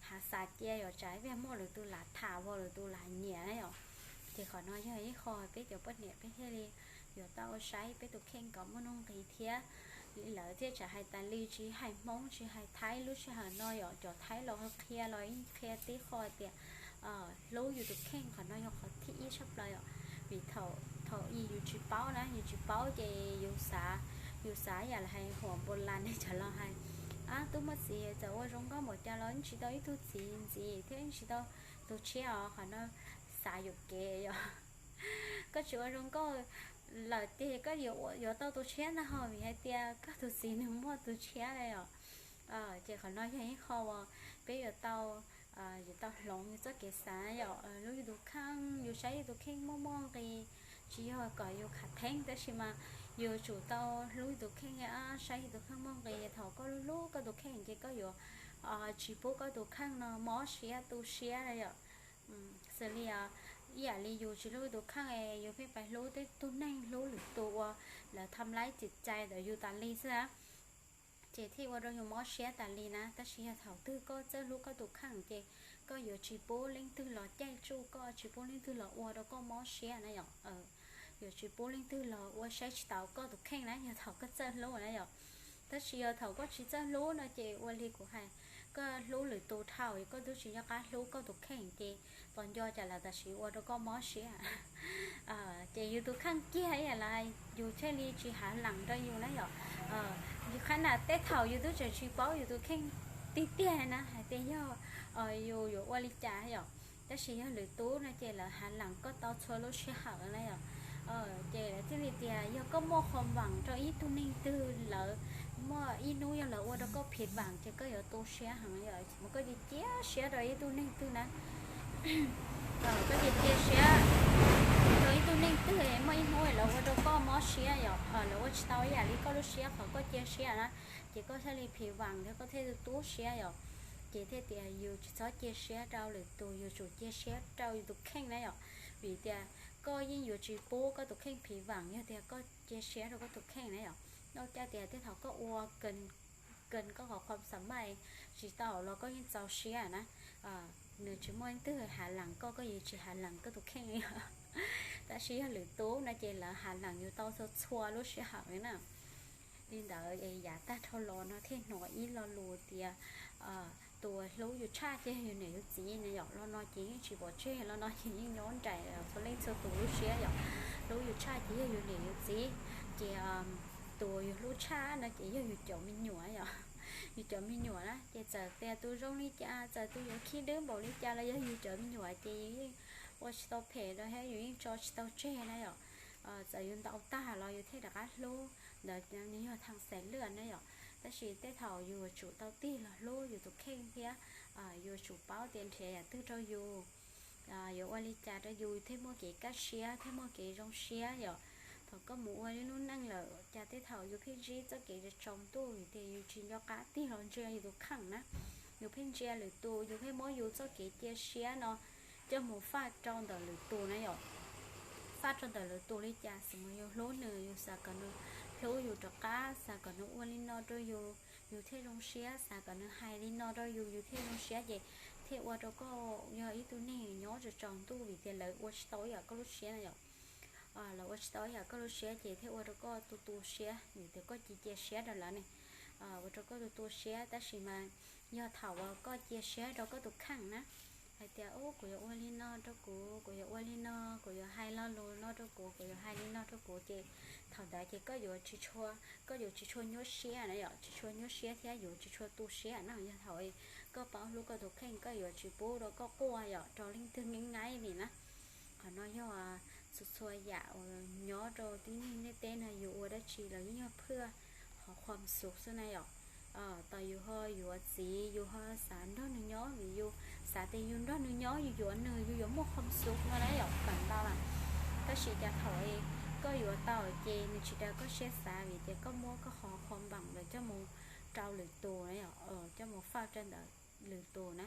hav xav cia yuav tsam ib pliag muaj lwm tus lam tham, muaj lwm tus lam nyiam na yom. Ces qhov no yog ib qho peb cov poj niam peb thiaj li yuav tau saib peb tus kheej kom muaj nuj nqis thiab. Lawv thiaj tseem hais tas li, tsis hais Hmoob tsis hais Thaib, lub sij hawm no yom, cov Thaib los qhia los yeej qhia tib qho tias hlub yus tus kheej, qhov no yog qhov thib ib tshaj plaws yom. Vim thaum, thaum ub yus tsis paub na, yus tsis paub ces yus xav, yus xav yam li hais huam npus las ne, cov los hais, ab, tub muaj txiv txawm ua zoo nkauj npaum cas los yeej tsis tau ib tug txiv ntxiv thiab yeej tsis tau tus tshiab os. Qhov no xav yuam kev yom. Koj tsis ua zoo nkauj lawm tiag, koj yuav, yuav tau tus tshiab ntag ho, vim hais tias koj tus txiv nws muaj tus tshiab na yom. Ces qhov no yog ib qho uas peb yuav tau, yuav tau hloov yus txoj kev xav yom. Hlub yus tus kheej, yus saib yus tus kheej muaj muaj nqis, tsis yog kom yus khav theeb, tab sis mas yus tsum tau hlub yus tus kheej, saib yus tus kheej muaj nqis. Thaum koj hlub hlub koj tus kheej ces koj yuav tsis pub koj tus kheej no mob siab tu siab na yom. Xws li ib yam li yus tsis hlub yus tus kheej es yus pheej pais hlub tej tug neeg, hlub lwm tus uas lawv tham laib txim cai ntawm yus tas li xwb na, ces thiaj ua rau yus mob siab tas li na. Tab sis yog thaum twg koj txawj hlub koj tus kheej ces koj yuav tsis pub leej twg los caij tsuj koj, tsis pub leej twg los ua rau koj mob siab na yom. Yuav tsis pub leej twg los ua saib tsis taus koj tus kheej na, yog thaum koj txawj hlub na yom. Tab sis yog thaum koj tsis txawj hlub no ces ua li kuv hais, koj hlub lwm tus dhau, koj twb tsis nco qab hlub koj tus kheej ces tos nco cas lawv tam sim ua rau koj mob siab. Ces yus tus kheej kiag ib yam li yus thiaj li tsis hav lees rau yus na yom. Yus qhab na tej thaum yus twb tseem tsis paub yus tus kheej tiag tiag na hais tias yog yus yuav ua li cas yom. Tab sis yog lwm tus no ces lawv hav lees koj tau txhua lub sij hawm na yom. Ces lawv thiaj li tias yog koj muaj qhuas vam rau ib tug neeg twg, lawv muaj ib hnub yog lawv ua rau koj phiv vam ces koj yuav tu siab heev yom. Ces mas koj cia cia siab rau ib tug neeg twg na, koj cia cia siab rau ib tug neeg twg, muaj ib hnub lawv ua rau koj mob siab yom, lawv ua tsis tau ib yam li koj lub siab qhov koj cia siab na, ces koj thiaj li phiv vam thiab koj thiaj tu siab yom. Ces thiaj tias yus tsis txhob cia siab rau lwm tus, yus tsum cia siab rau yus tus kheej na yom. Vim tias koj yeej yuav tsis pub koj tus kheej phiv vam yog tias koj cia siab rau koj tus kheej na yom. Noj caj tias tej thaum koj ua kawg koj qhov khuam xam mais tsis tau los koj yeej txaus siab na. Nws tsis muaj leej twg hav lees koj, koj yeej tsis hav lees koj tus kheej li. Tab sis yog lwm tus no ces lawv hav lees yus tau txhua txhua lub sij hawm li na. Li ntawd es yav tag dhau los no thiaj hnov ib lo lus tias tus uas hlub yus tshaj ces yog yus niam yus txiv na yom. Lo no ces yeej tsis pov tseg, lo no ces yeej nyob nraim txhua leej txhua tus lub siab yom. Hlub yus tshaj ces yog yus niam yus txiv, ces tus uas yus hlub tshaj no ces yog yus cov me nyuam yom. Yus cov me nyuam na ces txawm tias tus zoo li cas, txawm tus yuav khib dwb npaum li cas los yog yus cov me nyuam ces yus yeej ua tsis tau phem rau thiab yus yeej tso tsis tau tseg na yom. Txawm yus ntaus tag los yus thiaj rov qab hlub, ntawd nws yog thaj xaim lwj na yom. Tab sis tej thaum yus yuav tsum tau tig los hlub yus tus kheej thiab yus yuav tsum paub tias nrhiav yam twg rau yus, yuav ua li cas rau yus thiaj muaj kev kaj siab thiab muaj kev zoo siab yom. Thaum koj mus ua lub neej lawm cas tej thaum yus pheej ntsib txoj kev tsaus ntuj vim tias yus tsis nco qab tig los ntsia yus tus kheej na. Yus pheej ntsia lwm tus, yus pheej muab yus txoj kev cia siab no coj mus faj rau ntawm lwm tus na yom. Faj rau ntawm lwm tus li cas, xws li yus hlub nws, yus xav kom nws hlub yus rov qab, xav kom nws ua li no rau yus, yus thiaj zoo siab, xav kom nws hais li no rau yus, yus thiaj zoo siab, ces thiaj ua rau koj yog ib tug neeg nyob tsaus tsaus ntuj vim tias lawv ua tsis tau ib yam koj lub siab na yom. Lawv ua tsis tau ib yam koj lub siab ces thiaj ua rau koj tu tu siab, vim tias koj cia cia siab rau lawv ne, ua rau koj tu tu siab. Tab sis mas yog thaum uas koj cia siab rau koj tus kheej na, hais tias ub, kuv yuav ua li no rau kuv, kuv yuav ua li no, kuv yuav hais lo lus no rau kuv, kuv yuav hais li no rau kuv, ces thaum ntawd ces koj yuav tsis tshua, koj yuav tsis tshua nyuaj siab na yom, tsis tshua nyuaj siab thiab yuav tsis tshua tu siab na. Yog thaum koj paub hlub koj tus kheej, koj yuav tsis pub rau koj quaj yom rau leej twg nqaij nqaij li na. Qhov no yog txhua txhua yam uas nyob rau tib neeg ntiaj teb no, yus ua dab tsi los yeej yog phwj qhov khuam xub xwb na yom. Tau yus ho yuav txiv, yus ho xav nrog nws nyob vim yus xav tias yus nrog nws nyob yus yuav nws yus yuav muaj khuam xub no na yom, kam ntau lawm. Tab sis cas thaum koj yuav tau ces nws tsis raws koj siab xav vim tias koj muab koj qhov khuam vam ntawd coj mus rau lwm tus na yom, coj mus faj rau ntawm lwm tus na.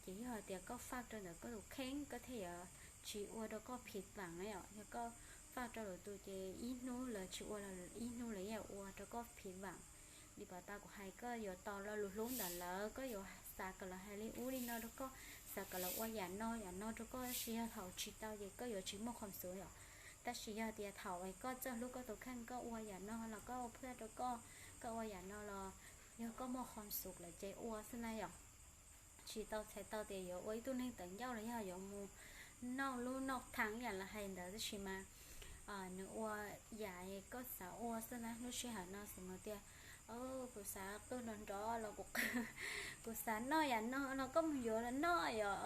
Ces yog hais tias koj faj rau ntawm koj tus kheej koj thiaj yuav tsis ua rau koj phiv vam na yom. Yog koj faj rau lwm tus ces ib hnub lawv tsis ua los ib hnub lawv yeej ua rau koj phiv vam. Li pas tas kuv hais, koj yuav tos lo lus hlub ntawm lawv, koj yuav xav kom lawv hais li ub li no rau koj, xav kom lawv ua yam no yam no rau koj, tab sis yog thaum tsis tau ces koj yuav tsis muaj khuam xum yom. Tab sis yog tias thaum koj txawj hlub koj tus kheej, koj ua yam no los koj ua phaj rau koj, koj ua yam no los yog koj muaj khuam xum lawm ces ua xwb na yom. Tsis tau txhais tau tias yuav ua ib tug neeg tawv ncauj los yog yuav mus noj lub noj thaj yam lawv hais ntawd, tab sis mas nws ua yam koj xav ua xwb na. Lub sij hawm no xav mus tias, kuv xav qw nrov nrov los kuv, kuv xav noj yam no los koj mus yuav los noj yom.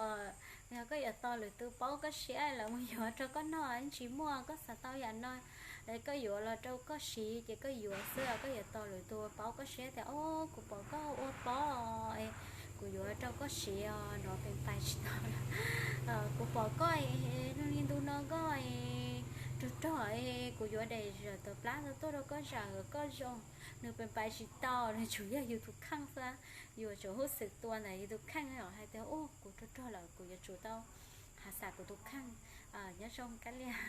Yog koj yuav tos lwm tus paub koj siab lawv mus yuav rau koj noj tsis muaj, koj xav tau yam no es koj yuav los rau koj siv ces koj yuav xwb. Koj yuav tos lwm tus paub koj siab tias, o, kuv pom koj ua pob, kuv yuav rau koj siv os, nrov pes pais tsis tau. Kuv pom koj, nug li ntu no koj rog rog, kuv yuav daim zawm tawv plab tuaj rau koj zawm koj zoo, nws pes pais tsis tau. Nws tsuas yog yus tus kheej xwb, yus yuav tsum hub xwm tua ntawm yus tus kheej os, hais tias, u, kuv rog rog lawm kuv yuav tsum tau hav xav kuv tus kheej. Nyob zoo kab liaj,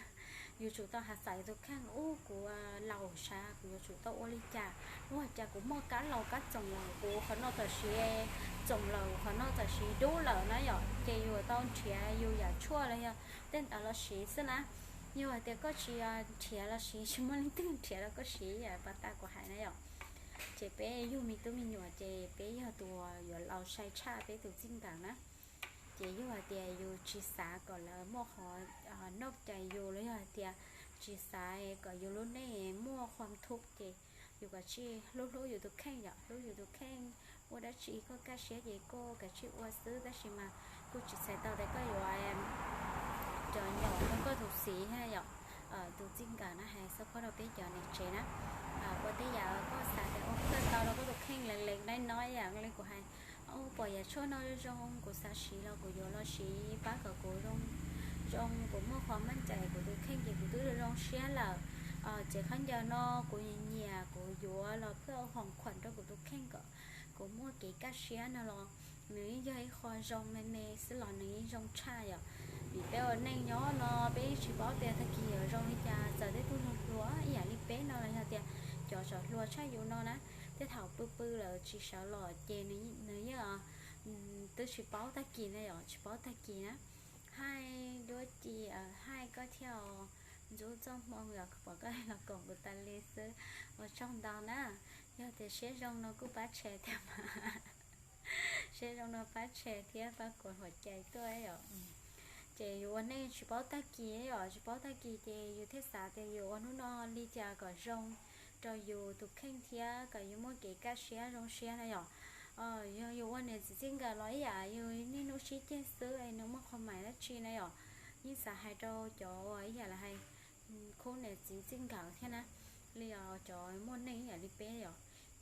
yuav tsum tau hav xav yus tus kheej, u, kuv laus sav kuv yuav tsum tau ua li cas, ua cas kuv muaj kab laus kab txoom lawm, kuv qhov no tam sim txoom lawm, qhov no tam sim dub lawm na yom. Ces yus tau nrhiav yus yam tshuaj los yog tej ntawd los siv xwb na. Yog hais tias koj tsis nrhiav los siv, tsis muaj leej twg nrhiav los koj siv yam pas tas kuv hais na yom. Ces peb yug me tub me nyuam ces peb yog tus yuav laus sai tshaj peb tus txij nkawm na. Ces yog hais tias yus tsis xav kom lawv muaj qhov noj cai yus los yog hais tias tsis xav kom yus lub neej muaj khuam thub ces yus kav tsij hlub hlub yus tus kheej yom, hlub yus tus kheej. Ua dab tsi koj kaj siab ces koj kav tsij ua xwb, tab sis mas kuj tsis txhais tau tias koj yuav cov nyaum rau koj tus txiv thiab yom. Tus txij nkawm na hais xab khob rau peb cov niam tsev na, ua tej yam koj xav tias ua koj tau rau koj tus kheej lees lees naib no yam li kuv hais, u, pom yam tshuaj no zoo zoo kuv xav siv los kuv yuav los siv pab kom kuv zoo, kuv muaj qhov maj cai kuv tus kheej ces kuv twb zoo zoo siab lawm. Ces khaub ncaws no kuv nyiam nyiam kuv yuav los phaj hoos khuam rau kuv tus kheej kom kuv muaj kev kaj siab no los nws yog ib qho zoo me me xwb los nws yeej zoo tshaj yom. Vim peb ua neej nyob no peb yeej tsis paub tias tag kis yuav zoo li cas, txawm tej tug hluas hluas ib yam li peb no los yog tias cov tseem hluas tshaj yus no na, tej thaum pw pw lawm tsis sawv los ces nws yeej twb tsis paub tag kis na yom, tsis paub tag kis na. Haij duab ci, haij koj thiab, ntxub txoj hmoo yom, pom koj los koom kuv tas li xwb, ua tsaug ntau na. Yog tias siab zoo no kuj pab share thiab mas, siab zoo no pab share thiab pab kuv huam cai tuaj yom. Ces yus ua neej tsis paub tag kis yom, tsis paub tag kis ces yus thiaj xav tias yus ua hnub no li cas kom zoo rau yus tus kheej thiab kom yus muaj kev kaj siab zoo siab na yom. Yog yus ua niam txiv txij nkawm los ib yam yus niaj hnub sib ceg xwb es nws muaj qhov mais dab tsi na yom. Yeej xav hais rau cov uas ib yam li hais khub niam txiv txij nkawm thiab na, li cov muaj neej ib yam li peb yom.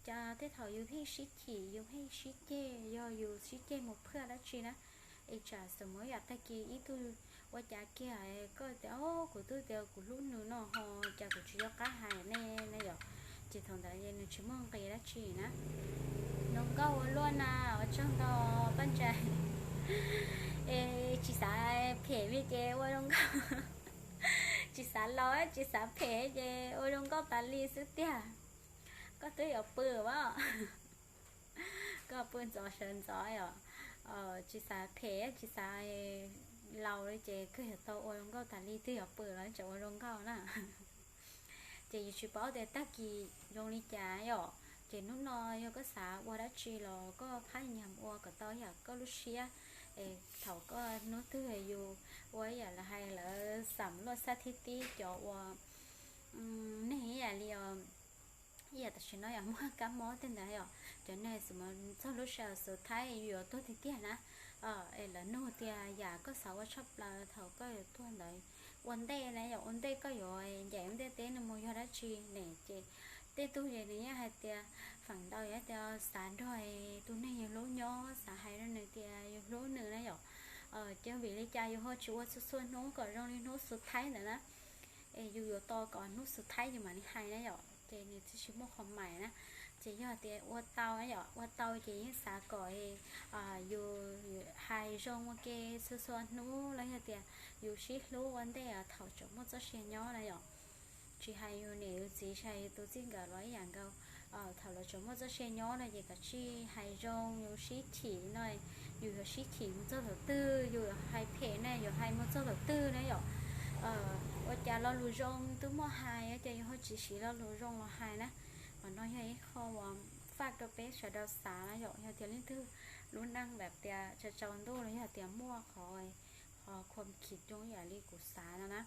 Cas tej thaum yus pheej sib chim yus pheej sib ceg, yog yus sib ceg mus phaj dab tsi na, es tsam xav muab yam tag kis ib tug ua cas kiag koj tias, o, kuv twb tias kuv hlub nws no ho cas kuv tsis nco qab hais ne na yom. Ces thaum ntawd nws tsis muaj nqis dab tsi na. Zoo nkauj ua luaj na, ua tsaug ntau Paj Ntsais. Es tsis xav phem li ces ua zoo nkauj, tsis xav laus tsis xav phem ces ua zoo nkauj tas li xwb tiag. Koj twb yuav pw as, koj pw ntxov sawv ntxov os. Tsis xav phem tsis xav laus li ces koj yuav tau ua zoo nkauj tas li, twb yuav pw los tseem ua zoo nkauj na. Ces yus tsis paub tias tag kis zoo li cas yom. Ces hnub no yog koj xav ua dab tsi los koj phab nyas ua kom tau yam koj lub siab. Es thaum koj hnub twg yus ua yam li hais lawv xam luaj xab thib tib cov uas neeg ib yam li os, ib yam tam sim no yog muaj kab mob tej ntawd yom, cov neeg xav mus txog lub sij hawm xus thaib yus yuav tuag tiag tiag na. Es lawv nug tias yam koj xav ua tshaj plaws thaum koj yuav tuag ntawd ua ntej na yom, ua ntej koj yuav ncaim ua ntej teb no mus yog dab tsi ne? Ces tej tug ces nws yeej hais tias feem ntau yog tias xav nrog tus neeg yus hlub nyob, xav hais rau nws tias yus hlub nws na yom. Ces vim li cas yus ho tsis ua txhua txhua hnub kom zoo li hnub xus thaib ntawd na? Es yus yuav tos kom hnub xus thaib yus mam li hais na yom, ces nws thiaj tsis muaj qhov mais na. Ces yog tias ua tau yom, ua tau ces yeej xav kom yus hais zoo ua ke txhua txhua hnub los yog tias yus sib hlub ua ntej thaum tseem muaj txoj sia nyob na yom. Tsis hais yus niam yus txiv, tsis hais yus tus txij nkawm los ib yam nkaus. Thaum lawv tseem muaj txoj sia nyob no ces kav tsij hais zoo, yus sib chim no, yus yuav sib chim mus txog thaum twg, yus yuav hais phem ne yuav hais mus txog thaum twg na yom. Ua cas lo lus zoo twb muaj hais, ua cas yus ho tsis siv lo lus zoo los hais na. Qhov no yog ib qho uas faj rau peb sawv daws xav na yom. Yog tias leej twg lub neej lam tias tsaus ntuj los yog tias muaj qhov, qhov khuam khim rau ib yam li kuv xav no na,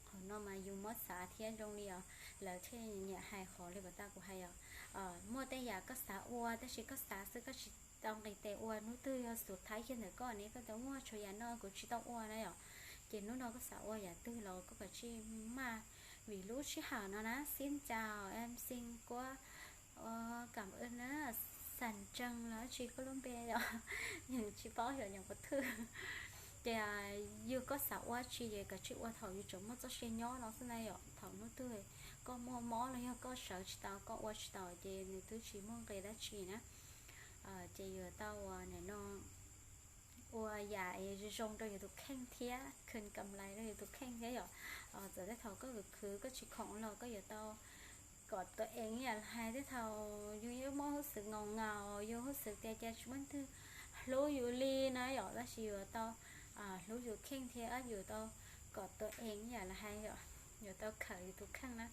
qhov no mas yus muab xav thiab zoo li os, lawv thiaj nyiam hais qhov li pas tas kuv hais os. Muaj tej yam koj xav ua tab sis koj xav xwb koj tsis tau nqis tes ua, hnub twg yog xub thawj kiag ntawm koj ne koj tias muaj tshuav yam no kuv tsis tau ua na yom. Ces hnub no koj xav ua yam twg los koj kav tsij maj, vim lub sij hawm no na, xin chào em xin Quốc, cảm ơn na, Xas Tsees los tsis koj lub npe yom, yeej tsis paub xyov nyuam qhuav thwj. Ces yog koj xav ua tsi ces kav tsij ua thaum yus tseem muaj txoj sia nyob no xwb na yom. Thaum hnub twg koj muaj mob los yog koj sawv tsis tau, koj ua tsis tau ces nws twb tsis muaj nqis dab tsi na. Ces yuav tau ua nim no ua yam zoo rau yus tus kheej thiab khwv kam lais rau yus tus kheej thiab yom. Txawm tej thaum koj khwv khwv koj tsis khoom los koj yuav tau kom tus eev ib yam li hais, tej thaum yus yeej muaj hub xwm ngaus ngaus, yus hub xwm tias cas tsis muaj leej twg hlub yus li na yom, tab sis yuav tau hlub yus kheej thiab yuav tau kom tus eev ib yam li hais yom, yuav tau khawm yus tus kheej na,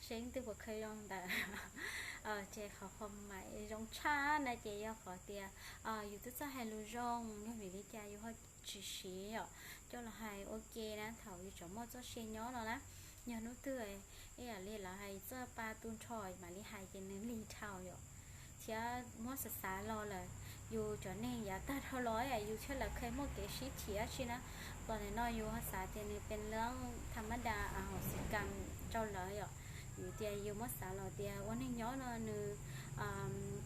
seb leej twg puas khaws zoo ntawd. Ces qhov qhov mam zoo tshaj na ces yog qhov tias yus twb txawj hais lus zoo, yog vim li cas yus ho tsis siv yom, coj los hais ua ke na thaum yus tseem muaj txoj sia nyob no na. Yog hnub twg ib yam li lawv hais txoj pa tu nrho mam li hais ces nws lig dhau yom. Thiab muab xav xav los lawm, yus cov neeg yav tag dhau los yus thiab lawv kheev muaj kev sib chim dab tsi na, los nim no yus ho xav tias nws pes leeb tham mab da hauv xim kas rau lawv yom. Vim tias yus muab xav los tias ua neeg nyob no nws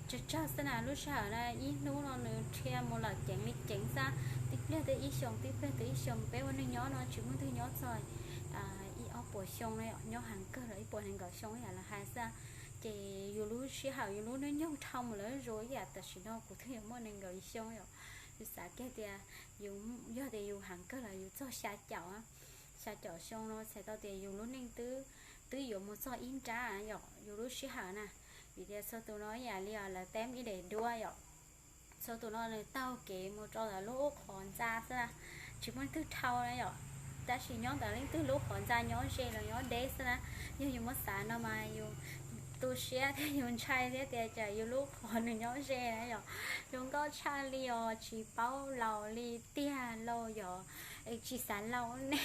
tsawg tsawg xwb na, lub sij hawm na ib hnub no nws dhia mus lawm ceev li ceev xwb, tib pliag twb ib xyoos, tib pliag twb ib xyoos, peb ua neeg nyob no tsis muaj leej twg nyob txog ib ob puas xyoo na yom, nyob heev kawg los ib puas nees nkaum xyoo ib yam li hais xwb. Ces yus lub sij hawm yus lub hnub nyoog dhau mus lawm zuj zus ib yam tam sim no kuv twb yuav muaj nees nkaum xyoo yom. Yus xav kiag tias yus, yog tias yus heev kawg los yus txog xya caum, xya caum xyoo no txhais tau tias yus lub neej twb, twb yuav mus txog ib nrab yom, yus lub sij hawm na. Vim tias txhua tus no ib yam li lawv teb ib daim duab yom, txhua tus no nws taug kev mus rau ntawm lub qhov ntxa xwb na, tsis muaj leej twg dhau na yom. Tab sis nyob ntawm leej twg lub qhov ntxa nyob ze los nyob deb xwb na. Yog yus muab xav no mas yus tu siab thiab yus ntshai thiab tias cas yus lub qhov nws nyob ze na yom. Zoo nkauj tshaj li os, tsis paub laus li tiag lauj yom. Tsis xav laus ne,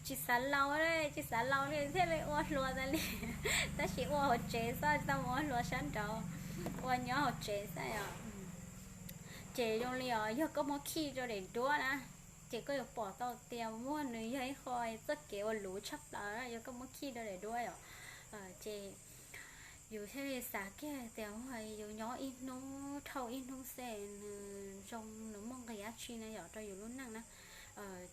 tsis xav laus, tsis xav laus li thiaj li ua hluas tas li. Tab sis ua hauv tsev xwb, tsis tau mus ua hluas sab nraud, ua nyob hauv tsev xwb os. Ces zoo li os, yog koj muab khij rau daim duab na, ces koj yuav pom tau tias muaj nws yog ib qho txoj kev ua luv tshaj plaws, yog koj muab khij rau daim duab os. Ces yus thiaj li xav kiag tias yus nyob ib hnub dhau ib hnub xwb nws zoo nws muaj nqis dab tsi na yom rau yus lub neej na.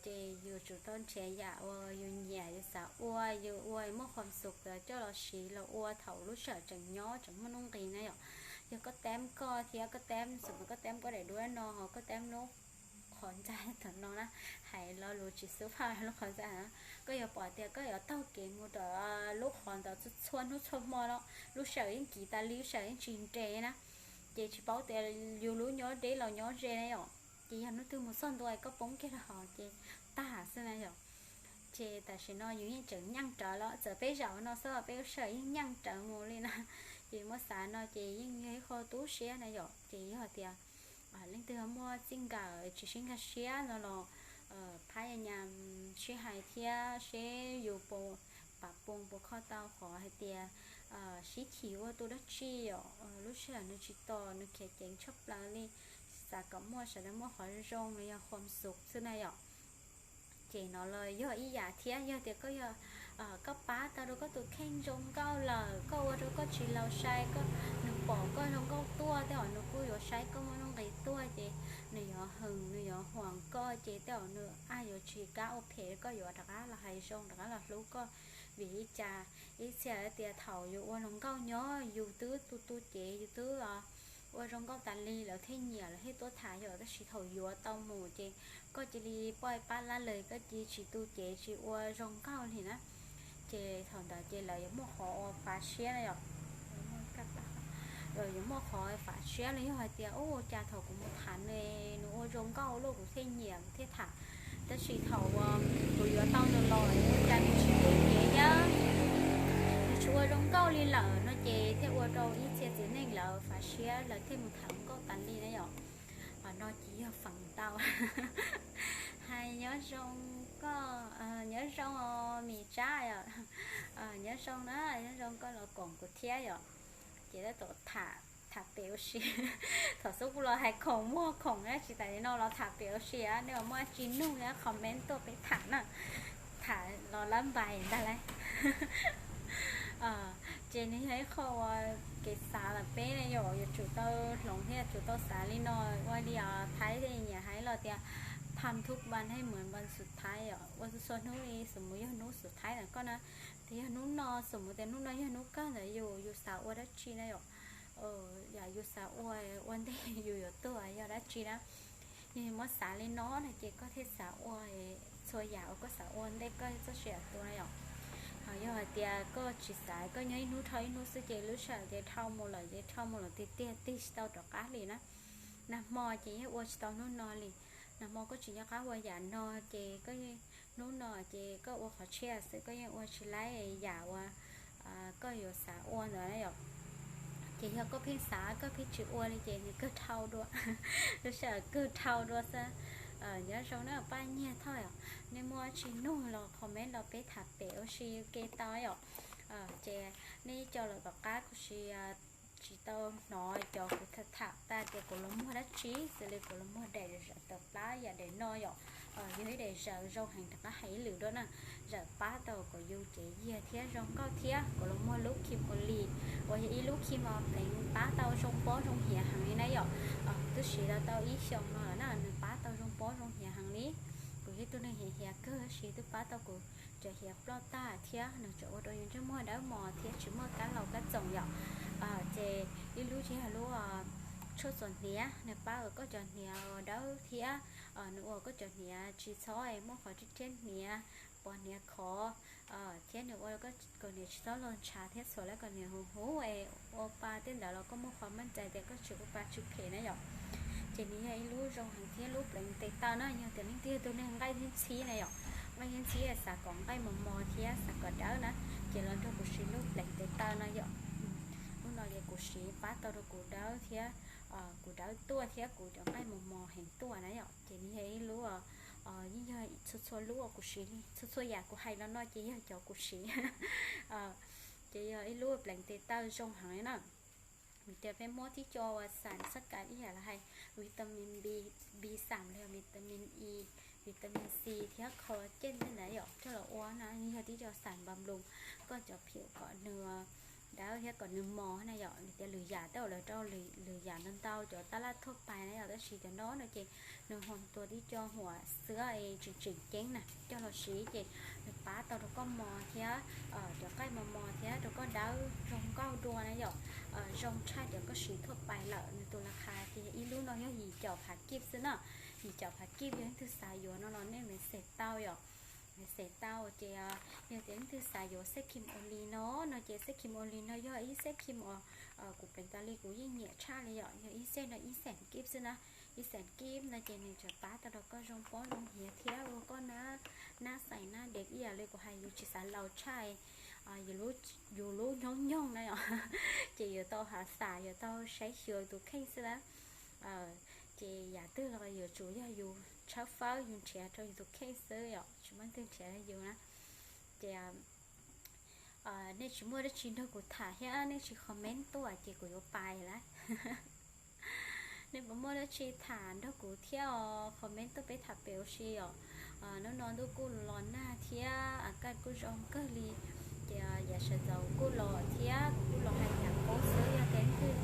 Ces yus tsum tau nrhiav yam uas yus nyiam yus xav ua, yus ua muaj qhuas xus coj los siv los ua thaum lub sij hawm tseem nyob tseem muaj nuj nqis na yom. Yog koj teb koj thiab koj teb xus, koj teb koj daim duab no, koj teb lub qhov ntxa tam no na, hais lo lus tsis xub phaj lub qhov ntxa na, koj yuav pom tias koj yuav taug kev mus rau lub qhov ntawd txhua hnub txhua hmo no, lub sij hawm yeej kiv tas li, lub sij hawm yeej tsis nres na. Ces tsis paub tias yus lub nyob deb los nyob ze na yom. Ces yog hnub twg mus txog ntua koj poob kiag rau hauv ces tag xwb na yom. Ces tam sim no yus yeej tseem nyeej rawv los txawm peb zaum no xwb los peb lub sij hawm yeej nyeej rawv mus li na. Ces muab xav no ces yeej yog ib qho tu siab na yom. Ces yog tias leej twg muaj txij nkawm tsis sib nkag siab no los phab ya nyas sib hais thiab seb yus puas pam poos puas kho tau qhov hais tias sib chim ua tus dab tsi yom, lub sij hawm nws tsis tos nws khiav ceev tshaj plaws li. Xav kom muaj sawv daws muaj qhov zoo los yog qhuas xus xwb na yom. Ces no los yog ib yam thiab, yog tias koj yog koj pab tau rau koj tus kheej zoo nkauj lawm, koj ua rau koj tsis laus sai, koj, nws pom koj zoo nkauj tuaj tej zaum nws kuj yuav saib koj muaj nuj nqis tuaj ces nws yuav hwm nws yuav huam koj ces tej zaum nws yuav tsis kam ua phem, koj yuav rov qab los hais zoo rov qab los hlub koj. Vim li cas? Ib txhia tias thaum yus ua zoo nkauj nyob yus twb tu tu cev, yus twb ua zoo nkauj tas li lawv thiaj nyiam lawv thiaj tuaj tham yom, tab sis thaum yuav tau mus ces koj cia li poj pab lab lawm, koj cia li tsis tu cev tsis ua zoo nkauj li na. Ces thaum ntawd ces lawv yuav muaj qhov uas fav siab na yom. Yuav muaj qhov fav siab los yog hais tias, ua cas thaum kuv mus tham nws, nws ua zoo nkauj luaj kuv thiaj nyiam kuv thiaj tham, tab sis thaum uas kuv yuav tau nws los ua cas nws tsis tu cev thiab, nws tsis ua zoo nkauj li lawm no ces thiaj ua rau ib txhia txiv neej lawv fav siab lawv thiaj mus tham nkauj tas li na yom. Qhov no ces yog feem ntau. Hais nyob zoo koj, nyob zoo Mis Tsab yom. Nyob zoo na, nyob zoo koj los koom kuv thiab yom. Ces tab tom tham, tham pem ua si. Thaum xub kuj los hais khoom muag khoom na, tsis tas li no los tham pem ua si, nej uas muaj dab tsi nug comment tuaj peb tham na. Tham los lab npais ntag lauj. Ces nws yog ib qho uas kev xav ntawm peb ne yom, yuav tsum tau hloov thiab yuav tsum tau xav li no. Ua li os Thaib thiaj nyiam hais los tias tham thub npas hais mus npas xub thaib yom, ua txhua txhua hnub li xub mus yog hnub xub thaib ntawm koj na. Tias yog hnub no, xub mus tias hnub no yog hnub kawg ntawm yus, yus xav ua dab tsi na yom. Yam yus xav ua, ua ntej yus yuav tuag yog dab tsi na. Yog muab xav li no no ces koj thiaj xav ua txhua yam uas koj xav ua ntej koj txoj sia yuav tuag na yom. Ho yog hais tias koj tsis xav, koj nyob ib hnub dhau ib hnub xwb ces lub sij hawm ces dhau mus lawm ces dhau mus lawm tiag tiag tig tsis tau rov qab li na. Nag hmo ces yeej ua tsis tau hnub no li. Nag hmo koj tsis nco qab ua yam no ces koj, hnub no ces koj ua qhov tshiab xwb, koj yeej ua tsis laib yam uas koj yuav xav ua ntawd na yom. Ces yog koj pheej xav koj pheej tsis ua li ces nws kawg dhau dua, lub sij hawm kawg dhau dua xwb. Nyob zoo na Paj Nyiag Thoj, nej muaj dab tsi nug los comment los peb tham pem ua si ua ke tau yom. Ces nej ib co los tom qab kuv tsis, tsis tau hnov cov kuv tham tham tag tias kuv los muag dab tsi, xws li kuv los muag daim zawm tawm plab yam daim no yom. Yog ib daim zawm zoo heev rov qab hais ib lwm dua na. Zawm pab tau kom yus cev yiag thiab zoo nkauj thiab. Kuv los muag lub Kim Oli uas yog ib lub Kim Oli pleev pab tau zoo pob zoo hiav heev li na yom. Twb siv los tau ib xyoos no lawm na, nws pab tau zoo pob zoo hiav heev li. Kuv yog ib tug neeg hiav hiav kawg tab sis twb pab tau kuv cov hiav ploj tag thiab nws tseem ua rau yus ntsej muag dawb mos thiab tsis muaj kab laus kab txoos yom. Ces ib lub ces yog lub tshuaj txuas hniav, nws pab ua koj cov hniav dawb thiab nws ua koj cov hniav tsis txhob muaj qhov rhiab rhiab hniav, pos hniav khov, thiab nws ua kom hniav tsis txhob los ntshav thiab txhuam lawm kom hniav huv huv es ua pa tej ntawd los koj muaj qhov maj cai tias koj tsis ua pa tsis phem na yom. Ces nws yog ib lub zoo heev thiab lub pleev tes taw na, yog tias leej twg yog tus neeg nqaij ntxhib na yom, nqaij ntxhib xav kom nqaij mos mos thiab xav kom dawb na, ces los nrog kuv siv lub pleev tes taw no yom. Lub no ces kuv siv pab tau rau kuv dawb thiab, kuv dawb tuaj thiab kuv cov nqaij mos mos heev tuaj na yom. Ces nws yog ib lub, yeej yog txhua txhua lub uas kuv siv li, txhua txhua yam kuv hais los no ces yog cov kuv siv. Ces yog ib lub pleev tes taw zoo heev li na. Vim tias peb muab tib co uas xam xab kas ib yam li hais vitamin B, B xam los yog vitamin E, vitamin C thiab collagen tej ntawd yom coj los ua na, yog tib co xam npa nploos koj cov phim kom nws dawb thiab kom nws mos na yom. Vim tias lwm yam tej uas lawv rau lwm yam ntau ntau cov tab laj thuaj pais na yom, tab sis cov no no ces nws ho tuav tib co huam xwb es tseem tseem ceeb na coj los siv ces nws pab tau rau koj mos thiab cov nqaij mos mos thiab rau koj dawb zoo nkauj dua na yom. Zoo tshaj cov koj siv thuaj pais lawm. Nws tus la khas ces yog ib lub no yog yim caum phav kib xwb na. Yim caum phav kib, yog leej twg xav yuav no los nej message tau yom. Message tau ces yog tias leej twg xav yuav xej Kim Oli no no ces xej Kim Oli no yog ib xej Kim uas kuv pleev tas li kuv yeej nyiam tshaj li yom. Yog ib xej no ib xees kib xwb na. Ib xees kib no ces nws tseem pab tau rau koj zoo pob zoo hiav thiab ua koj nab, nab xais nab dev ib yam li kuv hais yus tsis xav laus tshaj yus lub nyoog nyoog na yom. Ces yuav tau hav xam yuav tau saib xyuas tus kheej xwb na. Ces yam twg los yuav tsum yog yus tshawb fawb yus nrhiav rau yus tus kheej xwb yom, tsis muaj leej twg nrhiav yus na. Ces nej tsis muaj dab tsi nrog kuv tham thiab nej tsis comment tuaj ces kuv yuav pais lawm. Nej puas muaj dab tsi tham nrog kuv thiab os, comment tuaj peb tham pem ua si os. Hnub no ntuj kuj los nag thiab kaj kuj zoo kawg li, ces yav sawv ntxov kuj los thiab kuv kuj los hais yam qub xwb. Yog tias leej twg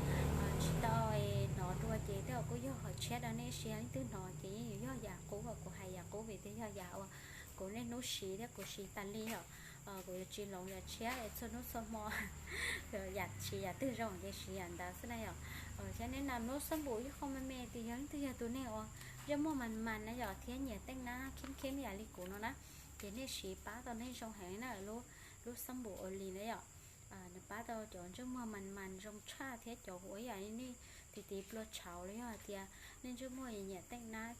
tsis tau hnov dua ces tej zaum kuj yog qhov tshiab rau nej, sis yog leej twg hnov ces yeej yuav yog yam qub uas kuv hais yam qub vim tias yog yam uas kuv niaj hnub siv thiab kuv siv tas li yom. Kuv yuav tsis hloov yam tshiab, txhua hnub txhua hmo yam siv yam twg zoo ces siv yam ntawd xwb na yom. Thiab nej nas lub xab npum ib qho me me tias yog leej twg yog tus neeg uas ntsej muag mas mas na yom, thiab nyiam teej nab kheb kheb yam li kuv no na, ces nej siv pab tau nej zoo heev na, lub xab npum Olay na yom. Nws pab tau cov ntsej muag mas mas zoo tshaj thiab cov uas ib yam li nej tiv tiv plua tshauv los yog hais tias nej ntsej muag nyiam teej nab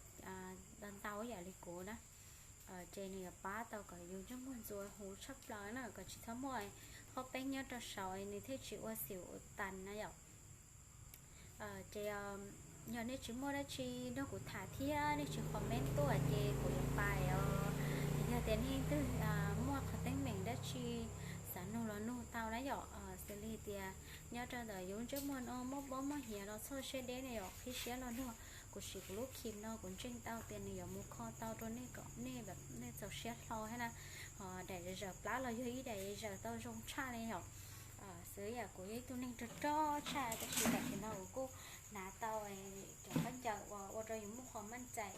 ntau ntau ib yam li kuv na, ces nws yuav pab tau kom yus ntsej muag ntxuav huv tshaj plaws na, kom tsis txhob muaj qhov peeb nyob rau saud nws thiaj tsis ua xim ua tas na yom. Ces yog nej tsis muaj dab tsi nrog kuv tham thiab nej tsis comment tuaj ces kuv yuav pais os. Yog tias nej leej twg muaj qhov teeb meem dab tsi xav nug los nug tau na yom. Xws li tias nyob rau ntawm yus ntsej muag no muaj pob muaj hiav los txhob siab deb na yom, qhib siab los nug. Kuv siv kuv lub cream no kuv ntseeg tau tias nws yuav mus kho tau rau nej kom nej, nej txaus siab hlo thiab na. Ho daim zaws plab los yog ib daim zaws tau zoo tshaj li yom. Xws yam kuv yog ib tug neeg rog rog tshaj tab sis tam sim no kuv kuj hnav tau cov khaub ncaws uas ua rau yus muaj qhov maj cai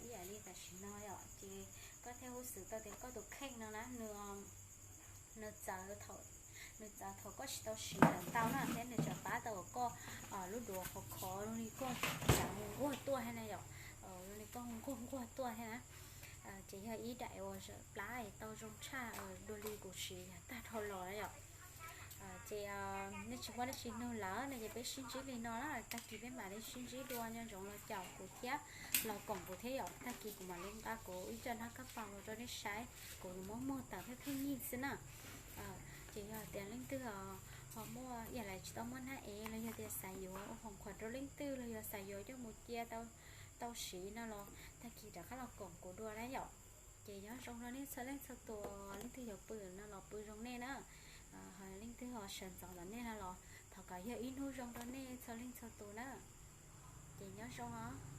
ib yam li tam sim no yom. Ces koj thiaj huj xwm tau tias koj tus kheej no na, nws txawv, nws txawv thaum koj tsis tau siv lawm ntau na, thiab nws tseem pab tau koj lub duav khov khov zoo li koj tseem hu nquag tuaj thiab na yom, zoo li koj hu nquag nquag tuaj thiab na. Ces yog ib daim uas zaws plab tau zoo tshaj dua li kuv siv yav tag dhau los na yom. Ces nej tsis muaj dab tsi nug lawm no ces peb sib ntsib li no na, tag kis peb mam li sib ntsib dua, nco ntsoov los caum kuv thiab los koom kuv thiab yom, tag kis kuv mam li nqa kuv ib co nab kab paus los rau nej saib, kuv yuav muab muag tawm pheej pheej nyij xwb na. Ces yog tias leej twg ho muaj ib yam li tsis tau muaj nab ev los yog tias xav yuav ua khoom khuam rau leej twg los yog xav yuav coj mus cia tau siv no los tag kis rov qab los koom kuv dua na yom. Ces nyob zoo rau nej txhua leej txhua tus, leej twg yuav pw no los pw zoo nej na, ho leej twg ho sawv ntxov tom nej no los thov kom yog ib hnub zoo rau nej txhua leej txhua tus na. Ces nyob zoo os.